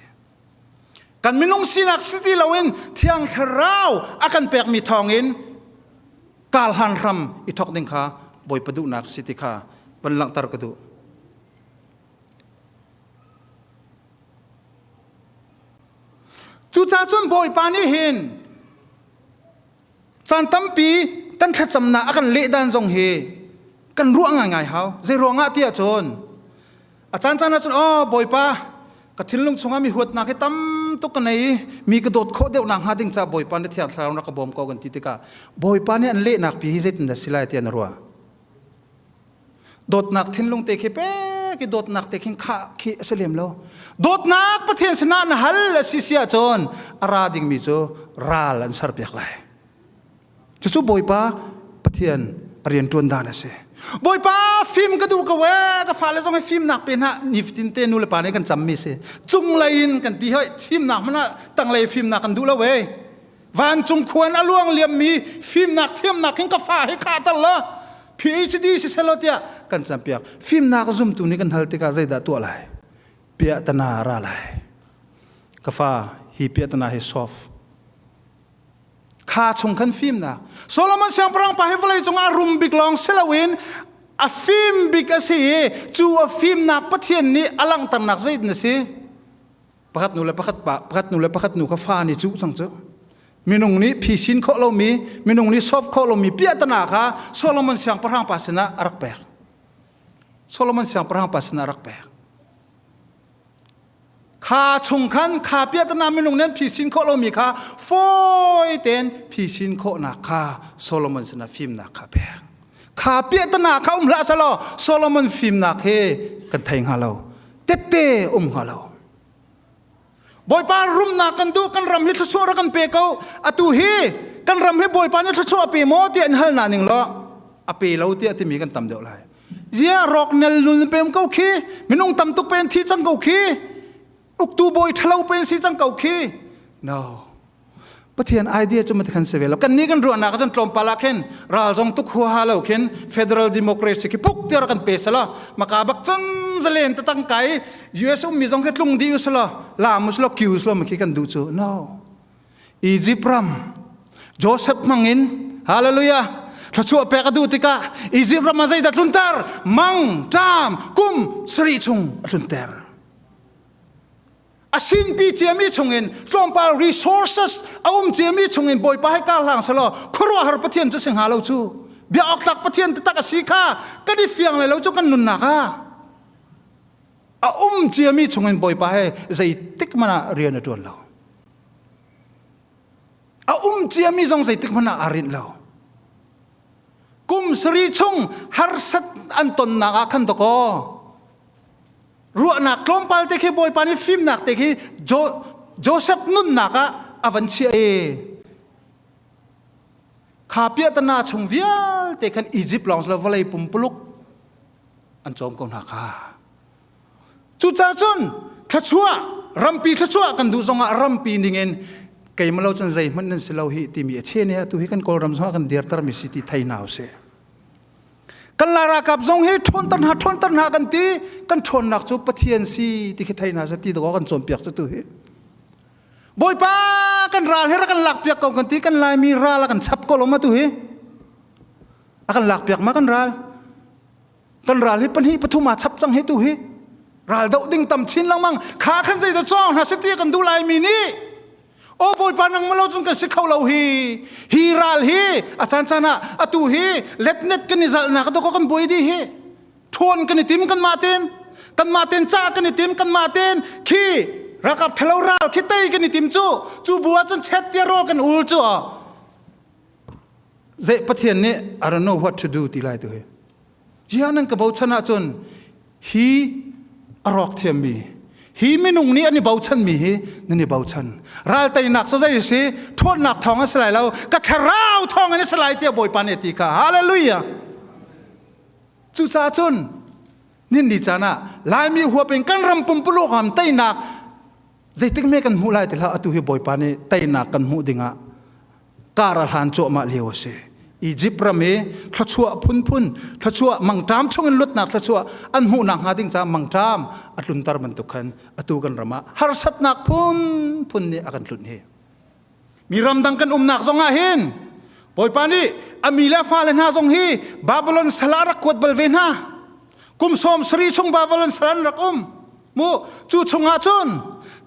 Kan minung sinak si ti loin Thiang Thlarau a kan pekmi thawngin karhlan hram i thawk ding kha Bawipa duhnak si ti kha van langhter ka duh. Cucaah cun Bawipa nih hin Caan tampi kan thlacamnak a kan leh dan zong hi kan ruah ngaingai hau. Zei ruangah ti ahcun a caan caan ahcun oh Bawipa ka thinlung chungah mi huatnak hi tam tuk ka nei i mi ka dawt khawh deuh nak hnga ding ca Bawipa na thiang thlarau na ka bawm ko kan ti tikah Bawipa nih an lehnak pi hi zeitin dah si lai ti an ruah. Dawtnak thinlung te khi pek i dawtnak te khin khah khi a si lem lo. Dawtnak Pathian sinah na hal a si si ahcun a ra dingmi cu ral an serpiak lai. Cucu Bawipa Pathian a rianṭuan dan a si. Bawipa fim ka duh ko ee ka fale zong hi fimnak pe hna nifatin te nu le pa nih kan cammi si cunglei in kan ti hoi fimnak hmanh ah tanglei fimnak kan duh lo ee vancung khuan a luang liammi fimnak thiamnak hin ka fa hi khahter la PhD si selaw tiah kan campiak fimnak zumtu nih kan hal tikah zeidah tuah lai piahtana ra lai ka fa hi piahtana hi soft kha chung khan fimnak Solomon siangpahrang pa hi vawlei cungah rum bik lawng si loin a fim bik a si i cu a fimnak Pathian nih a langhternak zeitin a si pakhat nu le pakhat pa pakhat nu le pakhat nu kha fa nih cuh cang cu minung nih phisin khawh lomi minung nih solve khawh lomi piahtana kha Solomon siangpahrang pa sinah a rak pek Solomon siangpahrang pa sinah a rak pek Kha chung khan kha piahtana minung nih an phisin khawh lomi kha fawi tein phisin khawhnak kha Solomon sinah fimnak kha pek. Kha piahtana kha um hlah selaw Solomon fimnak hi kan thei hnga lo. Tette um hnga lo. Bawipa rumnak kan duh kan ram hi thluachuah rak kan pe ko atu hi kan ram hi Bawipa nih thluachuah a pe maw tiah in hal na ning law a pe lo tiah timi kan tam deuh lai. Zia rawk nel nul pem ko khi minung tam tuk pen thi cang ko khi uktu bawi thalo pen si cang ko khi no Pathian idea cu mati khan si ve lo kan ni kan ruahnak cun tlawmpal ah khin ral zong tuk huaha lo khin federal democracy khi puk tiar kan pe sala maka bak cun zalen tatang kai US um mi zong khi tlung di usala lam usala kiu usala ma khi kan duh cu no Egypt ram Joseph hmangin hallelujah thluachuah pek a duh tikah Egypt ram ah zeidah tlunter mang ṭam kum sarih chung a tlunter a sinpi ciami chungin tlawmpal resources a um ciami chungin Bawipa he kar hlang selaw khuaruahhar Pathian cu si hnga lo cu bia awktlak Pathian taktak a si kha kan i fiang lai lo cu kan nunnak ah a um ciami chungin Bawipa he zeitik hmanh ah rian a ṭuan lo A um ciami zong zeitik hmanh ah aa rinh lo. Kum sarih chung harsat an tonnak ah khan dakaw ruahnak tlawmpal te khi Bawipa nih fimnak te khi Joseph nunnak ah a van chiah i kha piahtana chung vialte khan Egypt lawng silo vawlei pumpuluk an cawm ko hna kha. Cucaah cun thluachuah rampi thluachuah kan duh zongah rampi ningin keimah lo cun zeihmanh nan si lo hi timi a chen i atu hi kan Kawlram zongah kan dirter mi si ti thei hna usih. Kan la ralkap zong hi ṭhawnter hna ṭhawnter hna kan ti kan ṭhawnnak cu Pathian si ti khi thei hna seh ti dawh kan cawnpiak cu tu hi. Bawipa kan ral hi rak kan lakpiak ko kan ti kan Laimi ral a kan chap ko lo ma tu hi. A kan lakpiak ma kan ral. Kan ral hi pahnih pathum aa chap cang hi tu hi ral doh ding tam chin lengmang kha khan zei da cawng hna sati kan duh lai mi nih o bawipa nang malo cun kan si kho lo hi hi ral hi a caan caan ah atu hi letnet kan i zalnak do ko kan buai di hi ṭhawn kan i tim kan mah ten kan mah ten ca kan i tim kan mah ten khi rakap thalo ral khi tei kan i tim cu cu bu ah cun chet tia ro kan ul cu Zei Pathian nih I don't know what to do ti lai tu hi. Ziah nan ka bochan ahcun hi a rawk thiammi hi minung nih an i bochanmi hi nan i bochan. Ral teinak cu zei si ṭhawnnak thawng a si lai lo ka thlarau thawng in a si lai tiah Bawipa nih a ti kha. Hallelujah. Cucaah cun nin ni caan ah Laimi huap in kan ram pumpuluk am teinak zeitik me kan hmuh lai ti hlah atu hi Bawipa nih teinak kan hmuh dingah kar a hlan cuahmah lio a si. Egypt ram i thluachuah phunphun thluachuah mangṭam chungin luatnak thluachuah an hmuhnak hnga ding caah mangṭam a tlunter bantuk khan atu kan ram ah harsatnak phunphun nih a kan tlunh hi. Mi ramdang kan umnak zong ah hin Bawipa nih a mi le a fale hna zong hi Babylon sal ah rak kuat bal ve hna. Kum sawm sarih chung Babylon sal an rak um. Mu cu chungah cun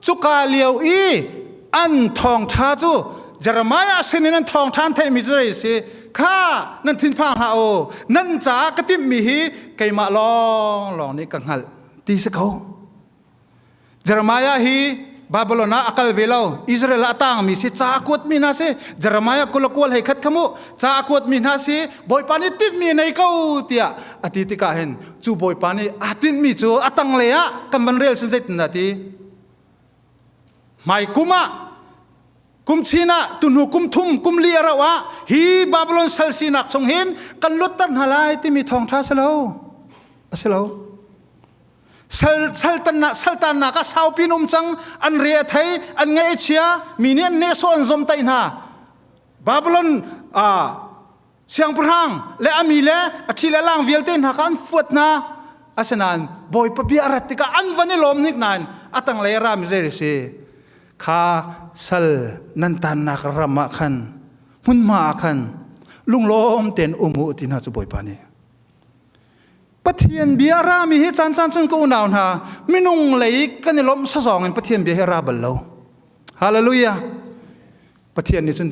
cuka lio i an thawngṭha cu Jeremiah sinin an thawngṭha an theihmi cu zei si kha nan thinphang hlah u nan caah ka timhmi hi keimah lawnglawng nih ka hngalh ti si ko. Jeremiah hi Babylon ah a kal ve lo. Israel ah a tangmi si, ca a kuatmi hna si. Jeremiah kul a kual hei khat kha mu. Ca a kuatmi hna si, Bawipa nih tinhmi nei ko tiah a ti tikah hin cu Bawipa nih aa tinhmi cu a tanglei ah kan van rel sin zeitin dah ti. Hmai kum ah. Kum chin ah tuhnu kum thum kum li a rauh ah hi Babylon sal sinak chung hin kan luatter hna lai timi thawngṭha si lo. A si lo. Sal saltannak saltannak ah saupi um cang an re a thei an ngaih a chia mi nih an nehsawh an zomtaih hna. Babylon ah siangpahrang le a mi le a ṭhi le lang vialte hna kha an fuat hna. Asinain Bawipa bia a rat tikah an van i lawm hnik nain a tanglei a rami zei a si? Kha sal nan tannak ram ah khan hmunhma ah khan lunglawm tein um u ti hna cu Bawipa nih. Pathian bia a rami hi caan caan cun ka unau hna minung lei kan i lawmh sazawng in Pathian bia hi a ra bal lo. Hallelujah. Pathian nih cun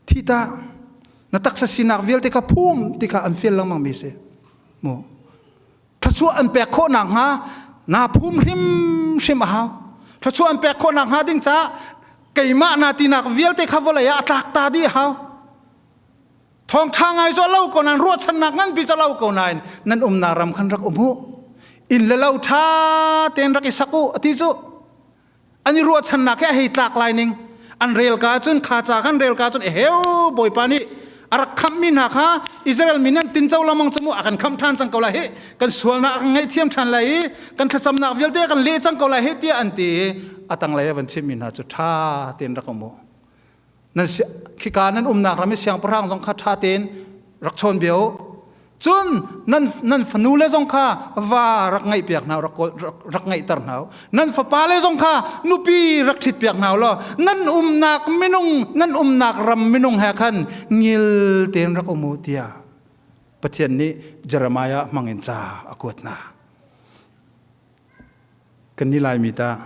thi ta na taksa sinak vialte kha phum ti kha an fial lengmang mi si. Mu. Thluachuah an pek khawh nakhnga naa phum hrimhrim a hau. Thluachuah an pek khawh nakhnga ding caah keimah na tinak vialte kha vawlei ah a tlak ta dih a hau. Thawngṭha ngai cu a lo ko nain ruahchannak nganpi cu a lo ko nain nan umnak ram khan rak um u. Inn le lo ṭha tein rak i sak u a ti cu. An i ruahchannak hi a hei tlak lai ning. An rel ka cun kha ca kan rel ka cun eheu Bawipa nih a rak khamhmi hna kha Israel mi nan tinco lengmang cu mu a kan khamh ṭhan cang ko lai hi kan sualnak a kan ngaihthiam ṭhan lai i kan thlacamnak vialte a kan leh cang ko lai hi tiah an ti i a tanglei a van chimhmi hna cu ṭha tein rak um u. Nan khika nan umnak ram i siangpahrang zong kha ṭha tein rak chawn bia u. Cun nan, nan fanu le zong kha va rak ngaihpiak hna rak, rak, rak ngaihter hna u. Nan fapa le zong kha nupi rak ṭhitpiak hna u law nan umnak minung nan umnak ram minung he khan ngil tein rak um u tiah Pathian nih Jeremiah hmangin ca a kuat hna. Kan ni Laimi ta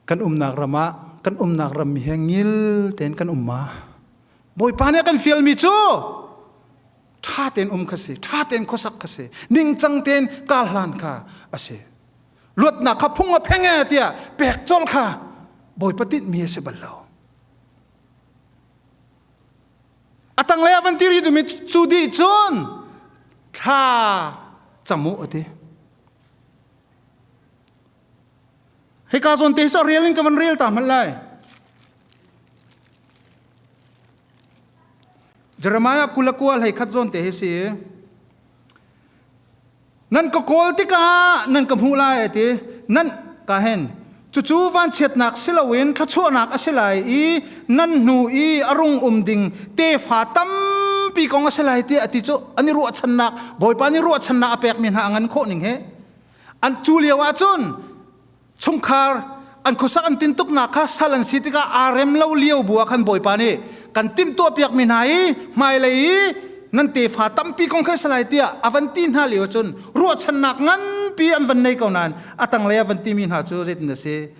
kan umnak ram ah kan umnak ram mi he ngil tein kan um ma? Bawipa nih a kan fialmi cu ṭha tein um kha si, ṭha tein khuasak kha si, ningcang tein karhlan kha a si. Luatnak kha phung a pheng e tiah pek colh kha Bawipa tinhmi a si bal lo. A tanglei ah van ti rih timi cu dih cun thla cam u a ti. Hika zawn te hi cu rel in ka van rel ta hmanh lai. Jeremiah 29 hlei khat zawn te hi si. Nan ka kawl tikah nan ka hmuh lai a ti. Nan ka hen. Cucu vanchiatnak si loin thluachuahnak a si lai i nan hnu i a rung um ding tefa tampi kong a si lai tiah a ti cu an i ruahchannak Bawipa nih ruahchannak a pekmi hna a ngan khawh ning he an cu lio ah cun chungkhar an khuasak an tintuknak kha sal an si tikah aa rem lo lio bu ah khan Bawipa nih kan timhtuah piakmi hna i hmailei i nan tefa tampi kong kha salai tiah a van ti hna lio cun ruahchannak nganpi an van nei ko nain a tanglei a van timi hna cu zeitin a si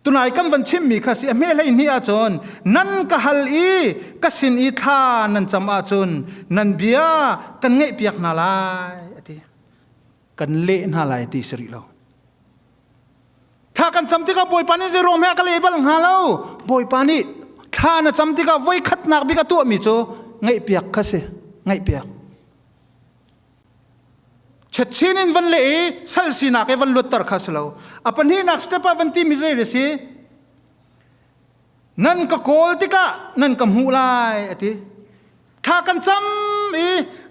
tunai kan van chimmi kha si a hme hlei hnih ahcun nan ka hal i ka sin i thla nan cam ahcun nan bia kan ngaihpiak hna lai a ti kan leh hna lai ti si rih lo. Thla kan cam tikah Bawipa nih zei ruang he a ka leh bal hnga lo. Bawipa nih thla na cam tikah voi khatnak bik a tuahmi cu ngaihpiak kha si. Ngaihpiak. Chetchin in van leh i sal sinak i van luatter kha si lo. A pahnihnak step ah van timi zei a si? Nan ka kawl tikah nan ka hmuh lai a ti. Thla kan cam i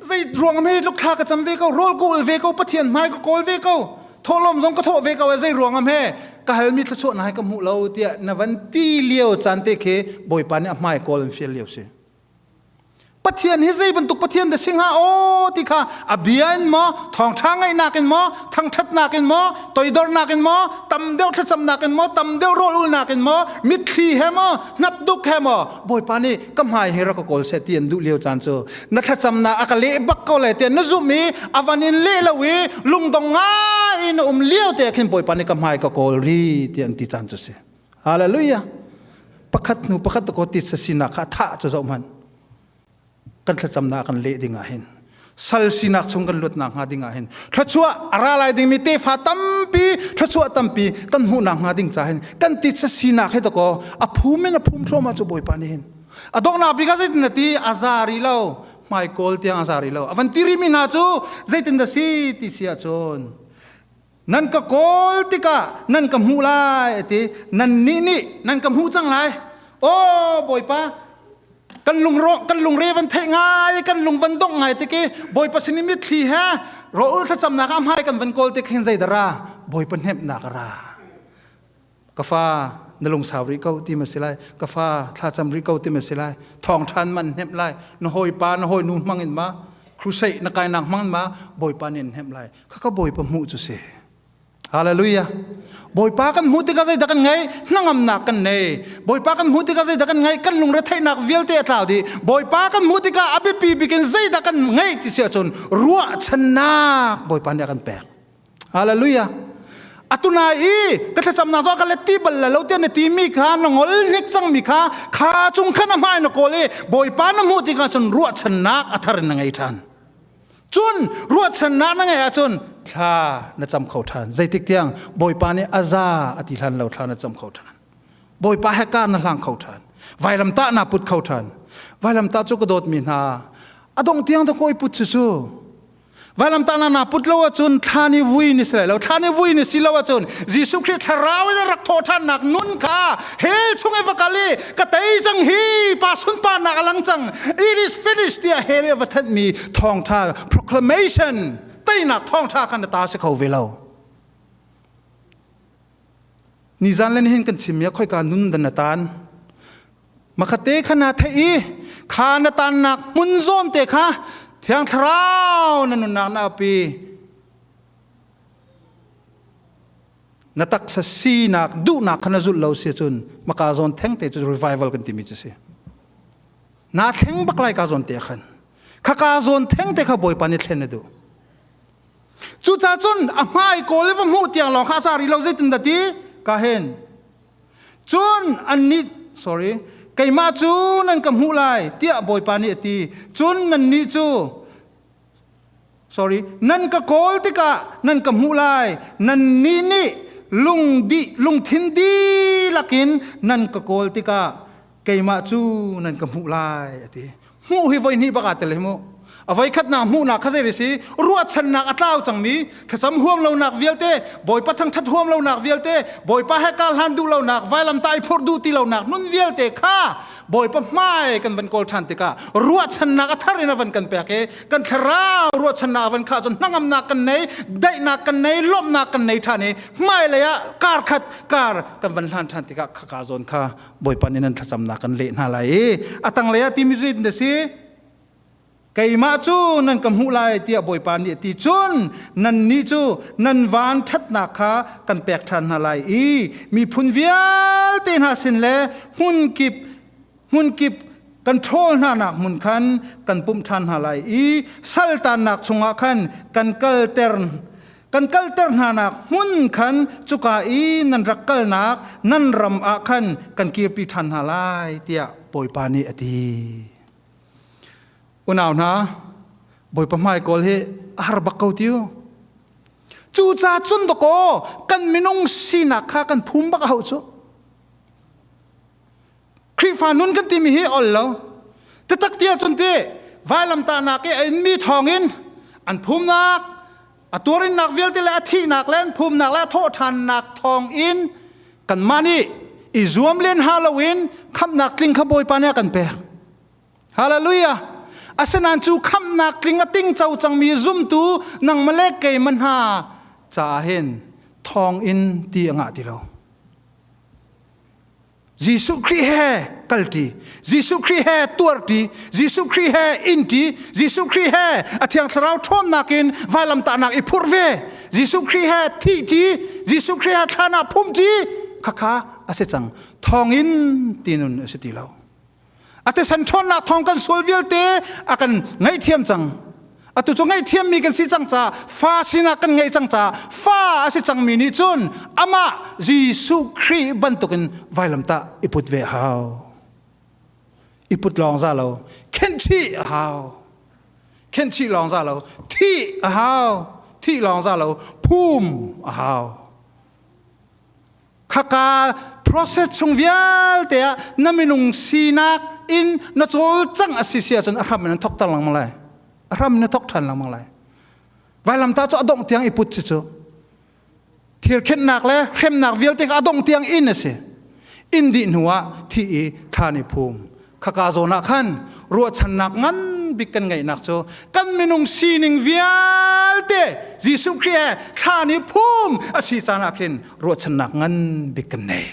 zei ruang hme tluk thla ka cam ve ko, rawl ka ul ve ko, Pathian hmai ka kawl ve ko, thawhlawm zong ka thawh ve ko, zei ruang am he ka halmi thluachuah na hai ka hmuh lo tiah na van ti lio caan te khi Bawipa nih a hmai kawl an fial lio si. Pathian hi zei bantuk Pathian dah si hnga aw ti kha a bia in maw thawngṭha ngaihnak in maw thangṭhatnak in maw toidornak in maw tam deuh thlacamnak in maw tam deuh rawl ulnak in maw mitthli he maw hnapduk he maw Bawipa nih ka hmai hi rak ka kawl seh ti an duh lio caan cu na thlacamnak a ka leh bak ko lai tiah na zumh i a van in leh lo i lungdong ngai in na um lio te khin Bawipa nih ka hmai ka kawl ri ti an ti caan cu si Hallelujah. Pakhat hnu pakhat ko titsa sinak kha thah cu zoh hmanh. Kan thlacamnak kan leh ding ah hin sal sinak chung kan luat nak hnga ding ah hin thluachuah a ra lai dingmi tefa tampi thluachuah tampi kan hmuh nak hnga ding ca hin kan titsa sinak hi dakaw a phum in a phum thluahmah cu Bawipa nih hin a donghnak bik ah zeitin na ti a za rih lo hmai kawl tiang a za rih lo a van ti rihmi hna cu zeitin dah si ti si ahcun. Nan ka kawl tikah nan ka hmuh lai a ti. Nannih nih nan ka hmuh cang lai. Aw Bawipa, kan lungrawh kan lungre van theih ngai kan lung van dongh ngai tik i Bawipa sin i mitthli he rawl thlacamnak ah hmai kan van kawl tik hin zeidah ra Bawipa hnemhnak a ra. Ka fa na lungsau rih ko ti ma si lai. Ka fa thlacam rih ko ti ma si lai. Thawng ṭhan man hnemh lai. Na hawipa na hawinu hmang in ma crusade na kainak hmang in ma Bawipa nih an hnemh lai. Khaka Bawipa hmuh cu si. Hallelujah. Bawipa kan hmuh tikah zeidah kan ngei? Hnangamnak kan nei. Bawipa kan hmuh tikah zeidah kan ngei? Kan lungretheihnak vialte a tlau dih. Bawipa kan hmuh tikah a biapi bik in zeidah kan ngeih ti si ahcun ruahchannak Bawipa nih a kan pek. Hallelujah. Atunai i ka thlacamnak zong ka let ti bal la lo tiah na timi kha na ngol hnik cangmi kha kha cung khan a hmai na kawl i Bawipa na hmuh tikah cun ruahchannak a thar in na ngei ṭhan. Cun ruahchannak na ngeih ahcun thla na cam kho ṭhan. Zeitik tiang Bawipa nih a za a ti hlan lo thla na cam kho ṭhan. Bawipa he kar na hlang kho ṭhan. Vailamtah naa put kho ṭhan. Vailamtah cu ka dawtmi hna a dongh tiang dah kawi put cu cu. Vailamtah na naa put lo ahcun thla ni vui ni si lai lo. Thla ni vui ni si lo ahcun Jesuh Khrih thlarau in a rak thawh ṭhannak nun kha hell chung i va kal i ka tei cang hi pa sunparnak a lang cang it is finished tiah hell i a va thanhmi thawngṭha proclamation teinak thawngṭha kha na ta si kho ve lo nizan le nihin kan chimmi ah khoika nun dan na tan makhate kha na theih i kha na tannak hmun zawn te kha thiang thlarau na nunnak na api Na taksa sinak duhnak kha na zulh lo si cun maka zawn theng te cu revival kan timi cu si. Na thleng bak lai ka zawn te khan. Khaka zawn theng te kha Bawipa nih thlen na duh. Cucaah cun a hmai kawl i va hmuh tiang lawng kha a sa rih lo zeitin dah ti ka hen. Cun annih sorry keimah cu nan ka hmuh lai tiah Bawipa nih a ti. Cun nannih cu sorry nan ka kawl tikah nan ka hmuh lai nannih nih lung dih lungthin dihlak in nan ka kawl tikah keimah cu nan ka hmuh lai a ti hmuh hi voi hnih bak aa tel hi mu a voi khatnak hmuhnak kha zei si ruahchannak a tlau cangmi thlacam huam lonak vialte bawipa thangthat huam lonak vialte bawipa he kar hlan duh lonak vailamtah i phurh duh ti lonak nun vialte kha Bawipa hmai kan van kawl ṭhan tikah ruahchannak a thar in a van kan pek i kan thlarau ruahchannak a van khah cun hnangamnak kan nei daihnak kan nei lawmhnak kan nei ṭhan i hmailei ah kar khat kar kan van hlan ṭhan tikah khaka zawn kha Bawipa nih nan thlacamnak kan leh hna lai i a tanglei ah timi cu na si Keimah cu nan ka hmuh lai tiah Bawipa nih a ti. Cun nannih cu nan van ṭhatnak kha kan pek ṭhan hna lai i miphun vialte hna sin le hmunkip hmunkip kan ṭhawl hnanak hmun khan kan pumh ṭhan hna lai i saltannak chungah khan kan kalter kan kalter hnanak hmun khan cuka i nan rak kalnak nan ram ah khan kan kirpi ṭhan hna lai tiah Bawipa nih a ti. Unau hna, Bawipa hmai kawl hi a har bak ko tiu. Cuca cun dakaw kan minung sinak kha kan phum bak a hauh cu. Khrihfa nun kan timi hi ol lo. Tatak ti ahcun ti vailamtahnak i a inmi thawngin an phumnak, a tuarinnak vialte le a thihnak le an phumnak le a thawhṭhannak thawngin kanmah nih i zuam len ha loin khamhnak tling kha Bawipa nih a kan pek. Hallelujah! Asinain cu khamhnak tling a tingco cangmi zumtu nangmah le keimah hna caah hin thawngin ti a ngah ti lo. Jesuh Khrih he kalṭi, Jesuh Khrih he tuarṭi, Jesuh Khrih he inṭi, Jesuh Khrih he a Thiang Thlarau ṭhawnnak in vailamtahnak i phurh ve, Jesuh Khrih he thihṭi, Jesuh Khrih he thlan ah phumṭi, khakha a si cang. Thawngin ti nun a si ti lo. A thisen ṭhawnnak thawng kan sual vialte a kan ngaihthiam cang. Atu cu ngaihthiammi kan si cang caah fa sinak kan ngei cang caah fa a si cangmi nih cun amah Jesuh Khrih bantukin vailamtah i put ve a hau. I put lawng za lo, khenhchih a hau. Khenhchih lawng za lo, thih a hau. Thih lawng za lo, phum a hau. Khaka process chung vialte ah na minung sinak in na cawlcangh a si si ahcun a hram in an thok ter lengmang lai. A hram in na thok ṭhan lengmang lai. Vailamtah cu a dongh tiang i put si cu. Thirkhenhnak le hremnak vialte kha a dongh tiang in a si. Inn dih hnuah thi i thlan i phum. Khaka zawn ah khan ruahchannak ngan bik kan ngeihnak cu kan minung sining vialte Jesuh Khrih he thlan i phum a si caan ah khin ruahchannak ngan bik kan nei.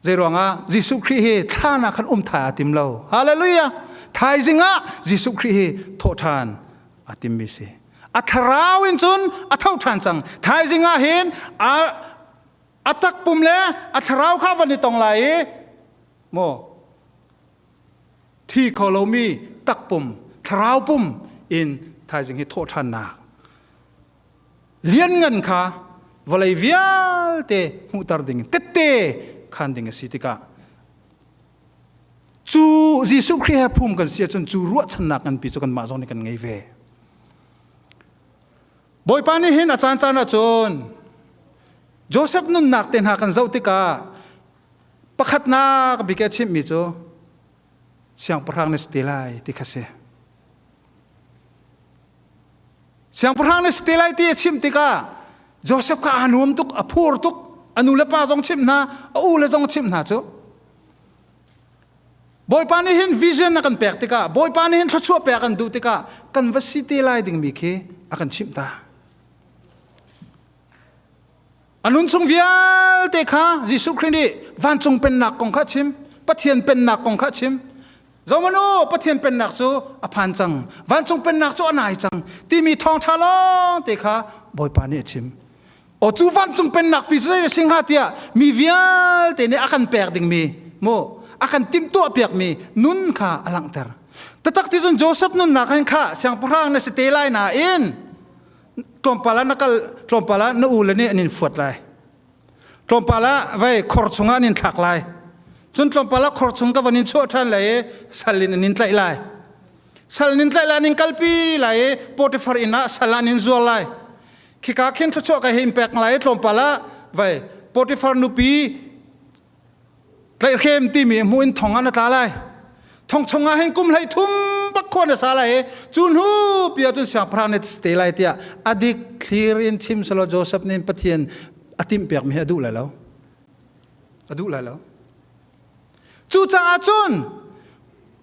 Zeiruangah Jesuh Khrih hi thlan ah khan um thai aa tim lo. Hallelujah! Thaizing ah Jesuh Khrih hi thawhṭhan aa timmi si. A thlarau in cun a tho ṭhan cang. Thaizing ah hin a a takpum le a thlarau kha van i tong lai i maw thi kho lomi takpum thlarau pum in thaizing hi thawhṭhannak lianngan kha vawlei vialte hmuhter ding tette khan ding a si tikah cu Jesuh Khrih he phum kan si ahcun cu ruahchannak nganpi cu kanmah zong nih kan ngei ve. Bawipa nih hin a caan caan ahcun Joseph nunnak te hna kan zoh tikah pakhatnak bik a chimhmi cu siangpahrang na si te lai ti kha si. Siangpahrang na si te lai ti a chimh tikah Joseph kha aa nuam tuk, a phur tuk, a nu le pa zong chimh hna, a u le zong chimh hna cu. Bawipa nih hin vision a kan pek tikah, Bawipa nih hin thluachuah pek an duh tikah kan va si te lai dingmi khi a kan chimh ta. A nun chung vialte kha Jesuh Khrih nih vancung pennak kong kha a chim, Pathian pennak kong kha a chim. Zohmanh u, Pathian pennak cu a phan cang, vancung pennak cu a nai cang timi thawngṭha lawng te kha Bawipa nih a chim. Aw cu vancung pennak pi cu zei a si hnga tiah mi vialte nih a kan pek dingmi mu a kan timhtuah piakmi nun kha a langhter. Tatak ti cun Joseph nunnak hin kha siangpahrang na si te lai nain tlawmpal ah na kal tlawmpal ah na u le nih an in fuat lai tlawmpal ah vei khor chungah an in thlak lai cun tlawmpal ah khor chung ka van in chuah ṭhan lai i sal in an in tlaih lai sal in tlaih lai an in kalpi lai i Potifar inn ah sal ah an in zuar lai khika khin thluachuah ka hei in pek lai i tlawmpal ah vei Potifar nupi Tlaihhrem timi hmuh in thong ah na tla lai. Thong chungah hin kum hlei thum bak khua na sa lai i cu hnu pi ah cun siangpahrang nih te lai tiah a dik thlir in chim selaw Joseph nih Pathian a timh piakmi hi a duh lai lo. A duh lai lo. Cucaah cun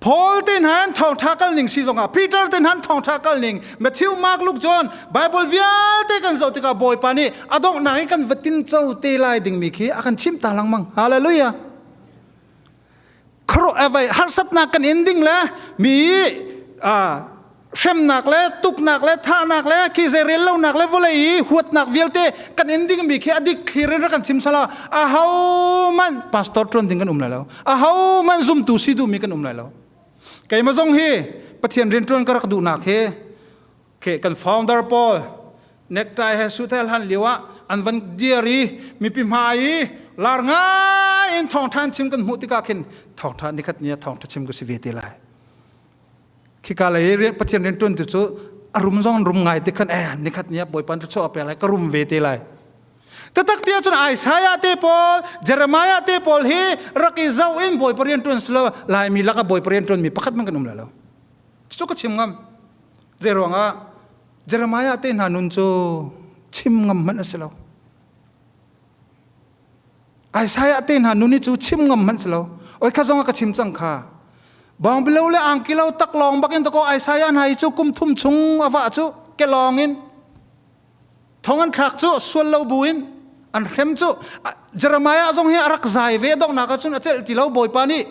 Paul te hna an thawngtha kal ning si zongah Peter te hna an thawngtha kal ning Matthew Mark Luke John Bible vialte kan zoh tikah Bawipa nih a donghnak i kan va tinco te lai dingmi khi a kan chimh ta lengmang hallelujah khoro avai harsatnak kan in ding le mi hremnak le tuknak le thahnak le khi zei rel lonak le vawlei i huatnak vialte kan in dingmi khi a dik thlir in rak kan chim sala a ho man pastor tuan ding kan um lai lo a ho man zumtu si duhmi kan um lai lo keimah zong hi pathian rian tuan ka rak duhnak hi ke kan founder paul necktie he suit he hlan lio ah an van dir i mipi hmai i lar ngai in thawngthan chim kan hmuh tikah khin thawngtha nikhat ni ah thawngtha chim ka si ve te lai Khika lei i Pathian rianṭuan tu cu a rum zong rum ngai te khan eh nikhat ni ah Bawipa cu chuah pek lai ka rum ve te lai. Tatak ti ahcun Isaiah te pawl, Jeremiah te pawl hi rak i zoh in Bawipa rianṭuan silo Laimi lakah Bawipa rianṭuan mi pakhat man kan um lai lo. Cucu ka chim ngam. Zei ruangah Jeremiah te hna nun cu chim ngam hmanh a si lo. Isaiah te hna nun hi cu chim ngam hmanh si lo. Oi kha zong a ka chim cang kha. Bawngbilo le angkilo taklawng bakin to ko Isaiah hna hi cu kum thum chung a vah cu kelawng in thong an thlak cu sual lo bu in an hrem cu Jeremiah zong hi a rak zai ve donghnak ahcun a celh ti lo Bawipa nih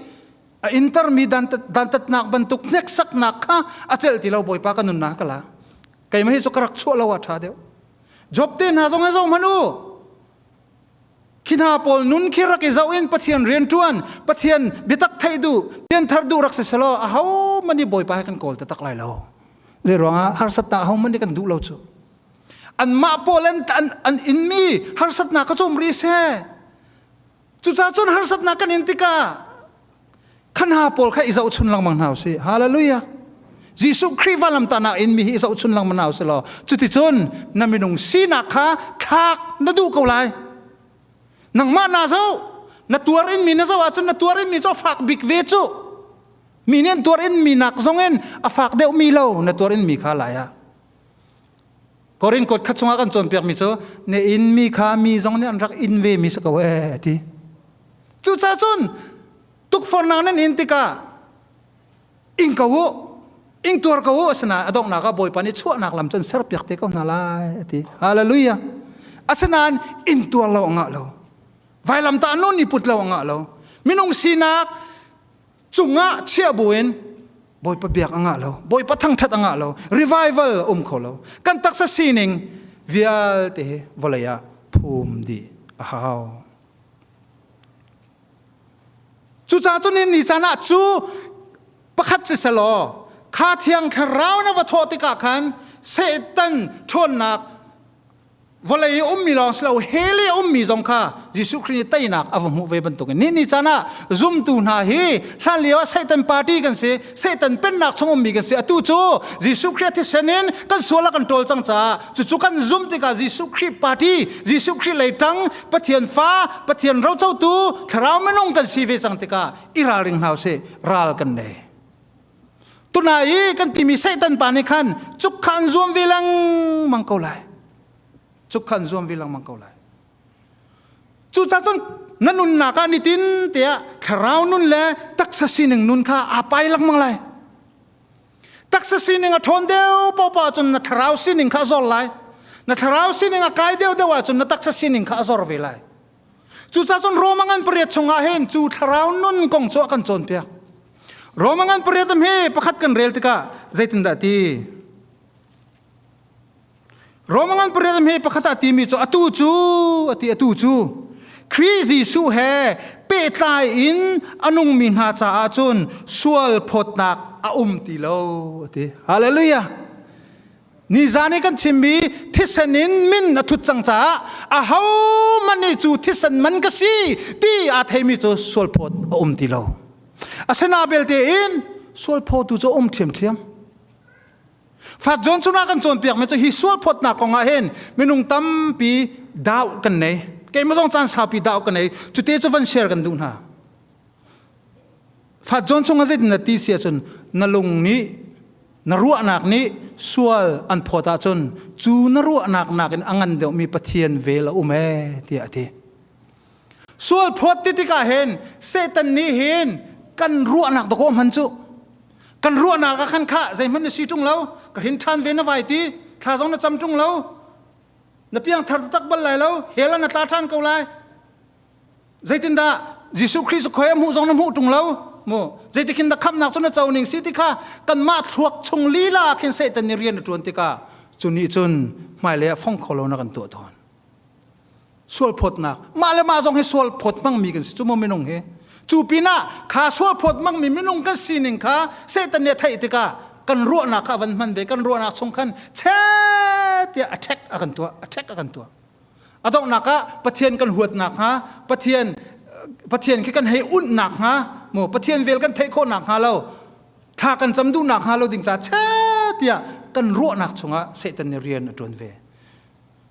a inter mi dantatnak bantuk hneksaknak kha a celh ti lo Bawipa ka nunnak ka la keimah hi cu ka rak chuah lo ah ṭha deuh Job te hna zong hi zoh hmanh u Khi hna pawl nun khi rak i zoh in Pathian rianṭuan, Pathian biatak theih duh, pianthar duh rak si selaw aho man i Bawipa he kan kawl taktak lai lo. Zei ruangah harsatnak aho man nih kan duh lo cu. Anmah pawl an, an, an inmi harsatnak ka cawm rih seh. Cucaah cun harsatnak kan in tikah kha hna pawl kha i zohchun lengmang hna usih. Hallelujah. Jesuh Khrih vanlamtahnak in mi hi i zohchun lengmang hna usih law cuticun na minung sinak kha thlak na duh ko lai. Nangmah naa zoh na tuar in mi na zoh ahcun na tuar in mi cu a fak bik ve cu. Mi nih an tuar in mi nak zong in a fak deuh mi lo na tuar in mi kha lai ah. Korin kuat khat chungah kan cawnpiakmi cu na in mi kha mi zong nih an rak in ve mi si ko ee a ti. Cucaah cun tukforhnak nan in tikah ing ko u, ing tuar ko u asinain a donghnak ah Bawipa nih chuahnak lam cun serpiak te ko hna lai a ti. Hallelujah. Asinain in tuar lo a ngah lo. Vailamtah nun i put lo a ngah lo. Minung sinak cungah chiah buin Bawipa biak a ngah lo. Bawipa thangṭhat a ngah lo. Revival a um kho lo. Kan taksa sining vialte hi vawlei ah phum dih a hau. Cucaah cun ni caan ah cu pakhat si selaw kha thiang thlarau na va thawh tikah khan Satan ṭhawnnak vawlei i ummi lawng si lo hell i ummi zong kha Jesuh Khrih nih teinak a va hmuh ve bantukin ni ni caan ah zumtu hna hi hlan lio ah Satan party kan si Satan pennak chung ummi kan si atu cu Jesuh Khrih thisen in kan sual a kan ṭawl cang caah cucu kan zumh tikah Jesuh Khrih party Jesuh Khrih lei ṭang Pathian fa Pathian rocotu thlarau minung kan si ve cang tikah i ralring hna usih ral kan nei Tunai i kan timi Satan pa nih khan cuk kha an zuam ve lengmang ko lai. Cuk kha an zuam ve lengmang ko lai. Cucaah cun na nunnak ah nitin tiah thlarau nun le taksa sining nun kha aa pai lengmang lai. Taksa sining a ṭhawn deuh paohpaoh ahcun na thlarau sining kha a zor lai. Na thlarau sining a kai deuhdeuh ahcun na taksa sining kha a zor ve lai. Cucaah cun Roma ngan pariat chungah hin cu thlarau nun kong cu a kan cawnpiak. Roma ngan pariat am hi pakhat kan rel tikah zeitindah ti? Roma ngan pariat am hi pakhat ah timi cu atu cu ati atu cu Khrih Jesuh he pehtlai in a nungmi hna caah cun sual phawtnak a um ti lo ati. Hallelujah. Nizan i kan chimmi thisen in min a thut cang caah ahohmanh nih cu thisen man ka si ti aa theimi cu sualphawt a um ti lo. Asina belte in sualphawtu cu a um ṭhiamṭhiam. Fat John chungah kan cawnpiakmi cu hi sualphawtnak kong ah hin minung tampi doubt kan nei. Keimah zong caan saupi doubt ka nei. Cute cu van share kan duh hna. Fat John chungah zeitin na ti si ahcun na lung nih na ruahnak nih sual an phawt ahcun cu na ruahnak nakin a ngan deuhmi Pathian vel a um ee tiah a ti. Sual phawt ti tikah hin Satan nih hin kan ruahnak dakaw hman cu kan ruahnak ah khan khah zeihmanh na si ṭung lo ka hrin ṭhan ve na vai ti thla zong na cam ṭung lo na piangthar taktak bal lai lo hell ah na tla ṭhan ko lai Zeitindah Jesuh Khrih cu khoi a hmuh zong na hmuh ṭung lo mu zeitikhin dah khamhnak cu na co ning si ti kha kanmah thluak chung lila ah khin Satan nih rian a ṭuan tikah cu nih cun hmailei ah fong kho lo na kan tuah tawn sual phawtnak mah le mah zong hi sual phawt hmangmi kan si cu mu minung hi cu pinah kha sual phawt hmangmi minung kan sining kha Satan nih a theih tikah kan ruahnak kha a van hman ve kan ruahnak chung khan che tiah attack a kan tuah attack a kan tuah A donghnak ah Pathian kan huat nakhnga, Pathian Pathian khi kan hei unh nakhnga, mu Pathian vel kan theih khawh nakhnga lo, thla kan cam duh nakhnga lo ding ca che tiah kan ruahnak chungah Satan nih rian a ṭuan ve.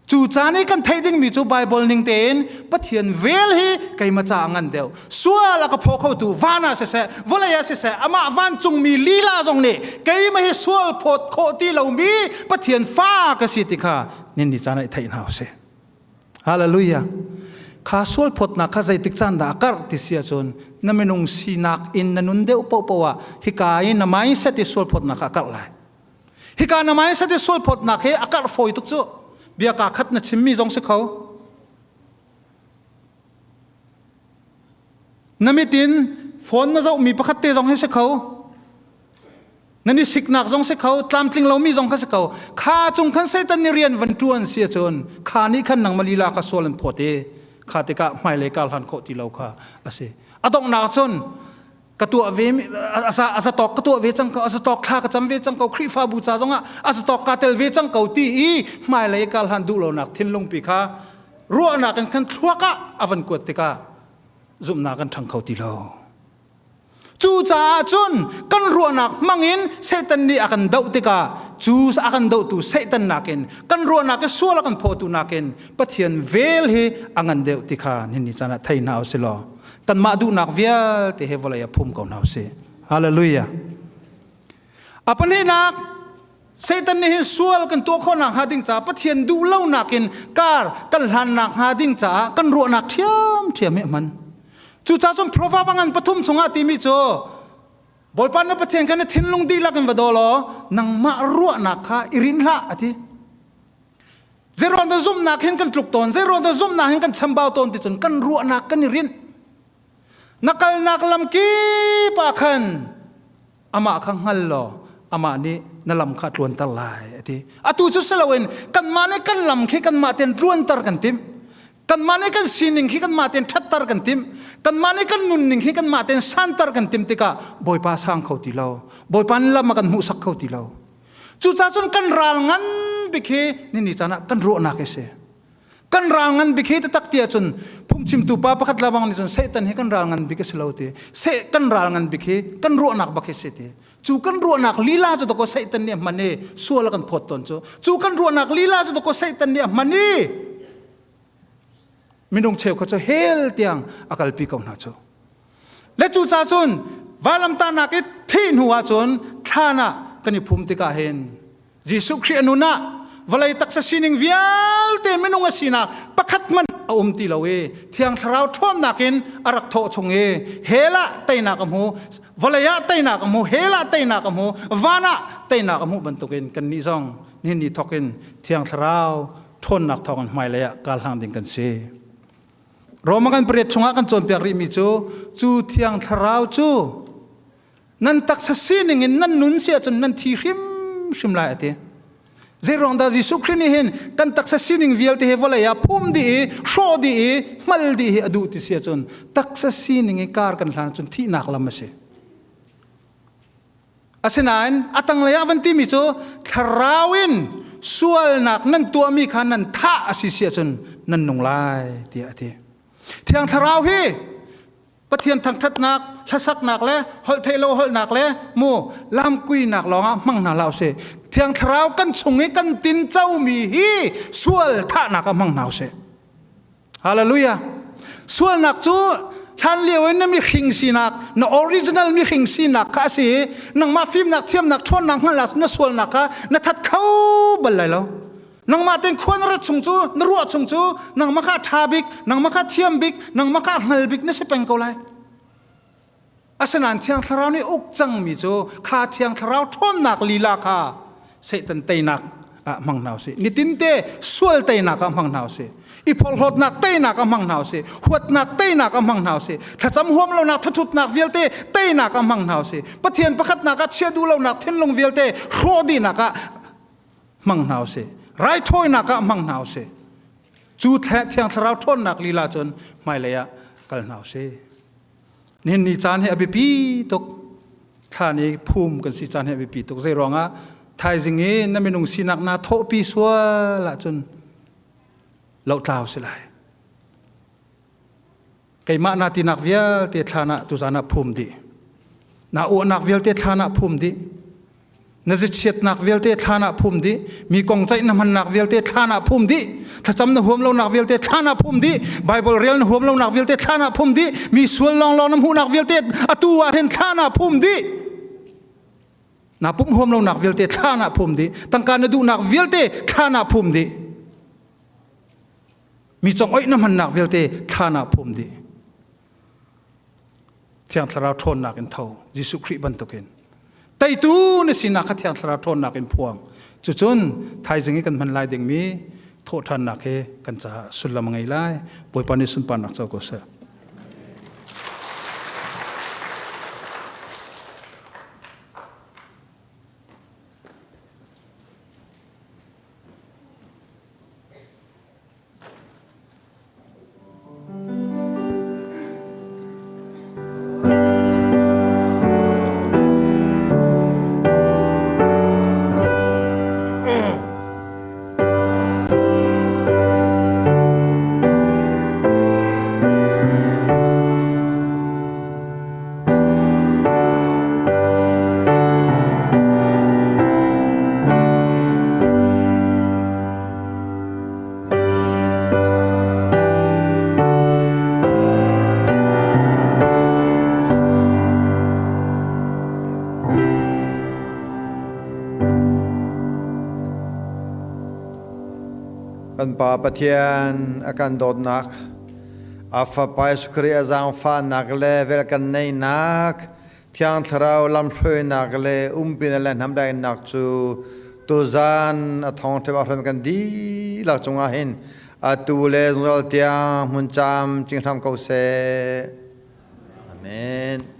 Cu caan i kan theih dingmi cu Bible ning tein Pathian vel hi keimah ca a ngan deuh. Sual a ka phaw khotu van ah siseh, vawlei ah siseh, amah vancungmi lila zong nih keimah hi sual phawt khawh ti lomi Pathian fa ka si ti kha nin ni caan ah i theih hna usih. Hallelujah. Kha sual phawtnak kha zeitik caan dah a karh ti si ahcun na minung sinak in na nun deuh paohpaoh ah hika i na mindset i sual phawtnak kha a karh lai. Hika na mindset i sual phawtnak hi a karh fawi tuk cu. Bia kaa khat na chimmi zong si kho. Na mit in phone na zohmi pakhat te zong hi si kho. Nan i siknak zong si kho, tlamtling lomi zong kha si kho. Kha cung khan Satan nih rian van ṭuan si ahcun kha nih khan nangmah lila kha sual an phawt i kha tikah hmailei kar hlan khawh ti lo kha a si. A donghnak cun ka tuah ve a zatawk ka tuah ve cang ko, a zatawk thla ka cam ve cang ko, Khrihfabu ca zongah a zatawk kaa tel ve cang ko ti i hmailei kar hlan duh lonak thinlungpi kha ruahnak in khan thluak ah a van kuat tikah zumhnak kan ṭhang kho ti lo. Cucaah cun kan ruahnak hmangin Satan nih a kan doh tikah cu a kan dohtu Satan nakin kan ruahnak i sual a kan phawtu nakin Pathian vel hi a ngan deuh ti kha nihin ni caan ah thei hna usih law kanmah duhnak vialte hi vawlei ah phum ko hna usih. Hallelujah. A pahnihnak. Satan nih hin sual kan tuah khawhnak hnga ding caah Pathian duh lonak in kar kan hlannak hnga ding caah kan ruahnak ṭhiamṭhiam hi a hman. Cucaah cun Proverb a ngan pathum chungah timi cu Bawipa na Pathian kha na thinlung dihlak in va daw law nangmah ruahnak kha i rinh hlah a ti. Zeiruang dah zumhnak hin kan tluk tawn, zeiruang dah zumhnak hin kan chambau tawn ti cun kan ruahnak kan i rinh. Na kalnak lam kip ah khan amah kha hngal law amah nih na lam kha tluanter lai a ti atu cu si loin kanmah nih kan lam khi kanmah tein tluanter kan timh kanmah nih kan sining khi kanmah tein ṭhatter kan timh kanmah nih kan nunning khi kanmah tein santer kan timh tikah Bawipa sang kho ti lo Bawipa lam a kan hmuhsak kho ti lo cucaah cun kan ral ngan bik hi nini caan ah kan ruahnak hi si Kan ral ngan bik hi taktak ti ahcun phungchimtu pa pakhat labang nih cun Satan hi kan ral ngan bik a si lo ti. Se kan ral ngan bik hi kan ruahnak bak hi si ti. Cu kan ruahnak lila cu dakaw Satan nih a hman i sual a kan phawt tawn cu. Cu kan ruahnak lila cu dakaw Satan nih a hman i minung cheu kha cu hell tiang a kalpi ko hna cu. Le cu ca cun vailamtahnak i thih hnu ahcun thlan ah kan i phum tikah hin Jesuh Khrih a nun ah vawlei taksa sining vialte minung a sinak pakhat hmanh a um ti lo i Thiang Thlarau ṭhawnnak in a rak thawh chung i hell ah teinak a hmu vawlei ah teinak a hmu hell ah teinak a hmu van ah teinak a hmuh bantukin kannih zong nihin ni thawk in Thiang Thlarau ṭhawnnak thawngin hmailei ah kal hlang ding kan si. Roma kan pariat chungah kan cawnpiak rihmi cu cu Thiang Thlarau cu nan taksa sining in nan nun si ahcun nan thi hrimhrim lai a ti. Zeiruang dah Jesuh Khrih nih hin kan taksa sining vialte hi vawlei ah phum dih i hrawh dih i hmal dih hi a duh ti si ahcun taksa sining i kar kan hlan ahcun thihnak lam a si. Asinain a tanglei ah van timi cu thlarau in sualnak nan tuahmi kha nan thah a si si ahcun nan nung lai tiah a ti. Thiang Thlarau hi Pathian thangṭhatnak, hlasaknak le holhtheih lo holhnak le mu lamkuinak lawngah hmang hna hlah usih. Thiang Thlarau kan chung i kan tin comi hi sual thahnak ah hmang hna usih. Hallelujah. Sualnak cu hlan lio in na mihring sinak, na original mihring sinak kha a si i nangmah fimnak, thiamnak, ṭhawnnak hngalhnak na sualnak kha na that kho bal lai lo. Nangmah ten khua na rat chung cu na ruah chung cu nangmah kha ṭha bik nangmah kha thiam bik nangmah kha hngal bik na si peng ko lai. Asinain Thiang Thlarau nih uk cangmi cu kha Thiang Thlarau ṭhawnnak lila kha Satan teinak ah hmang hna usih. Nitinte sual teinak ah hmang hna usih. I porhlawtnak teinak ah hmang hna usih. Huatnak teinak ah hmang hna usih. Thlacam huam lonak thathutnak vialte teinak ah hmang hna usih. Pathian pakhatnak ah chia duh lonak thinlung vialte hrawh dihnak ah hmang hna usih raithawinak ah hmang hna usih cu thiang thlarau ṭhawnnak lila cun hmailei ah kal hna usih nihin ni caan hi a biapi tuk thla ni phum kan si caan hi a biapi tuk zei ruangah thaizing i na minung sinak naa thawhpi sual ahcun lohtlau si lai Keimah na tinak vialte thlan ah tuzan ah phum dih. Na uahnak vialte thlan ah phum dih. Na zichiatnak vialte thlan ah phum dih. Mi kong ceih na hmannak vialte thlan ah phum dih. Thlacam na huam lonak vialte thlan ah phum dih. Bible rel na huam lonak vialte thlan ah phum dih. Mi sual lawnglawng na hmuhnak vialte atu ah hin thlan ah phum dih. Na pumh huam lonak vialte thlan ah phum dih. Tangka na duhnak vialte thlan ah phum dih. Mi congoih na hmannak vialte thlan ah phum dih. Thiang Thlarau ṭhawnnak in tho, Jesuh Khrih bantukin. Teitu na sinak kha Thiang Thlarau ṭhawnnak in phuang. Cucun thaizing i kan hman lai dingmi thawhṭhannak he kan caah sullam a ngei lai. Bawipa nih sunparnak co ko seh. Kan Pa Pathian a kan dawtnak, a Fapa Jesuh Khrih a zaangfahnak le vel kan neihnak, Thiang Thlarau lamhruainak le umpinak le hnamdaihnak cu tuzan a thawngṭha a hram kan dihlak cungah hin atu le zungzal tiang hmun caam cing hram ko seh. Amen.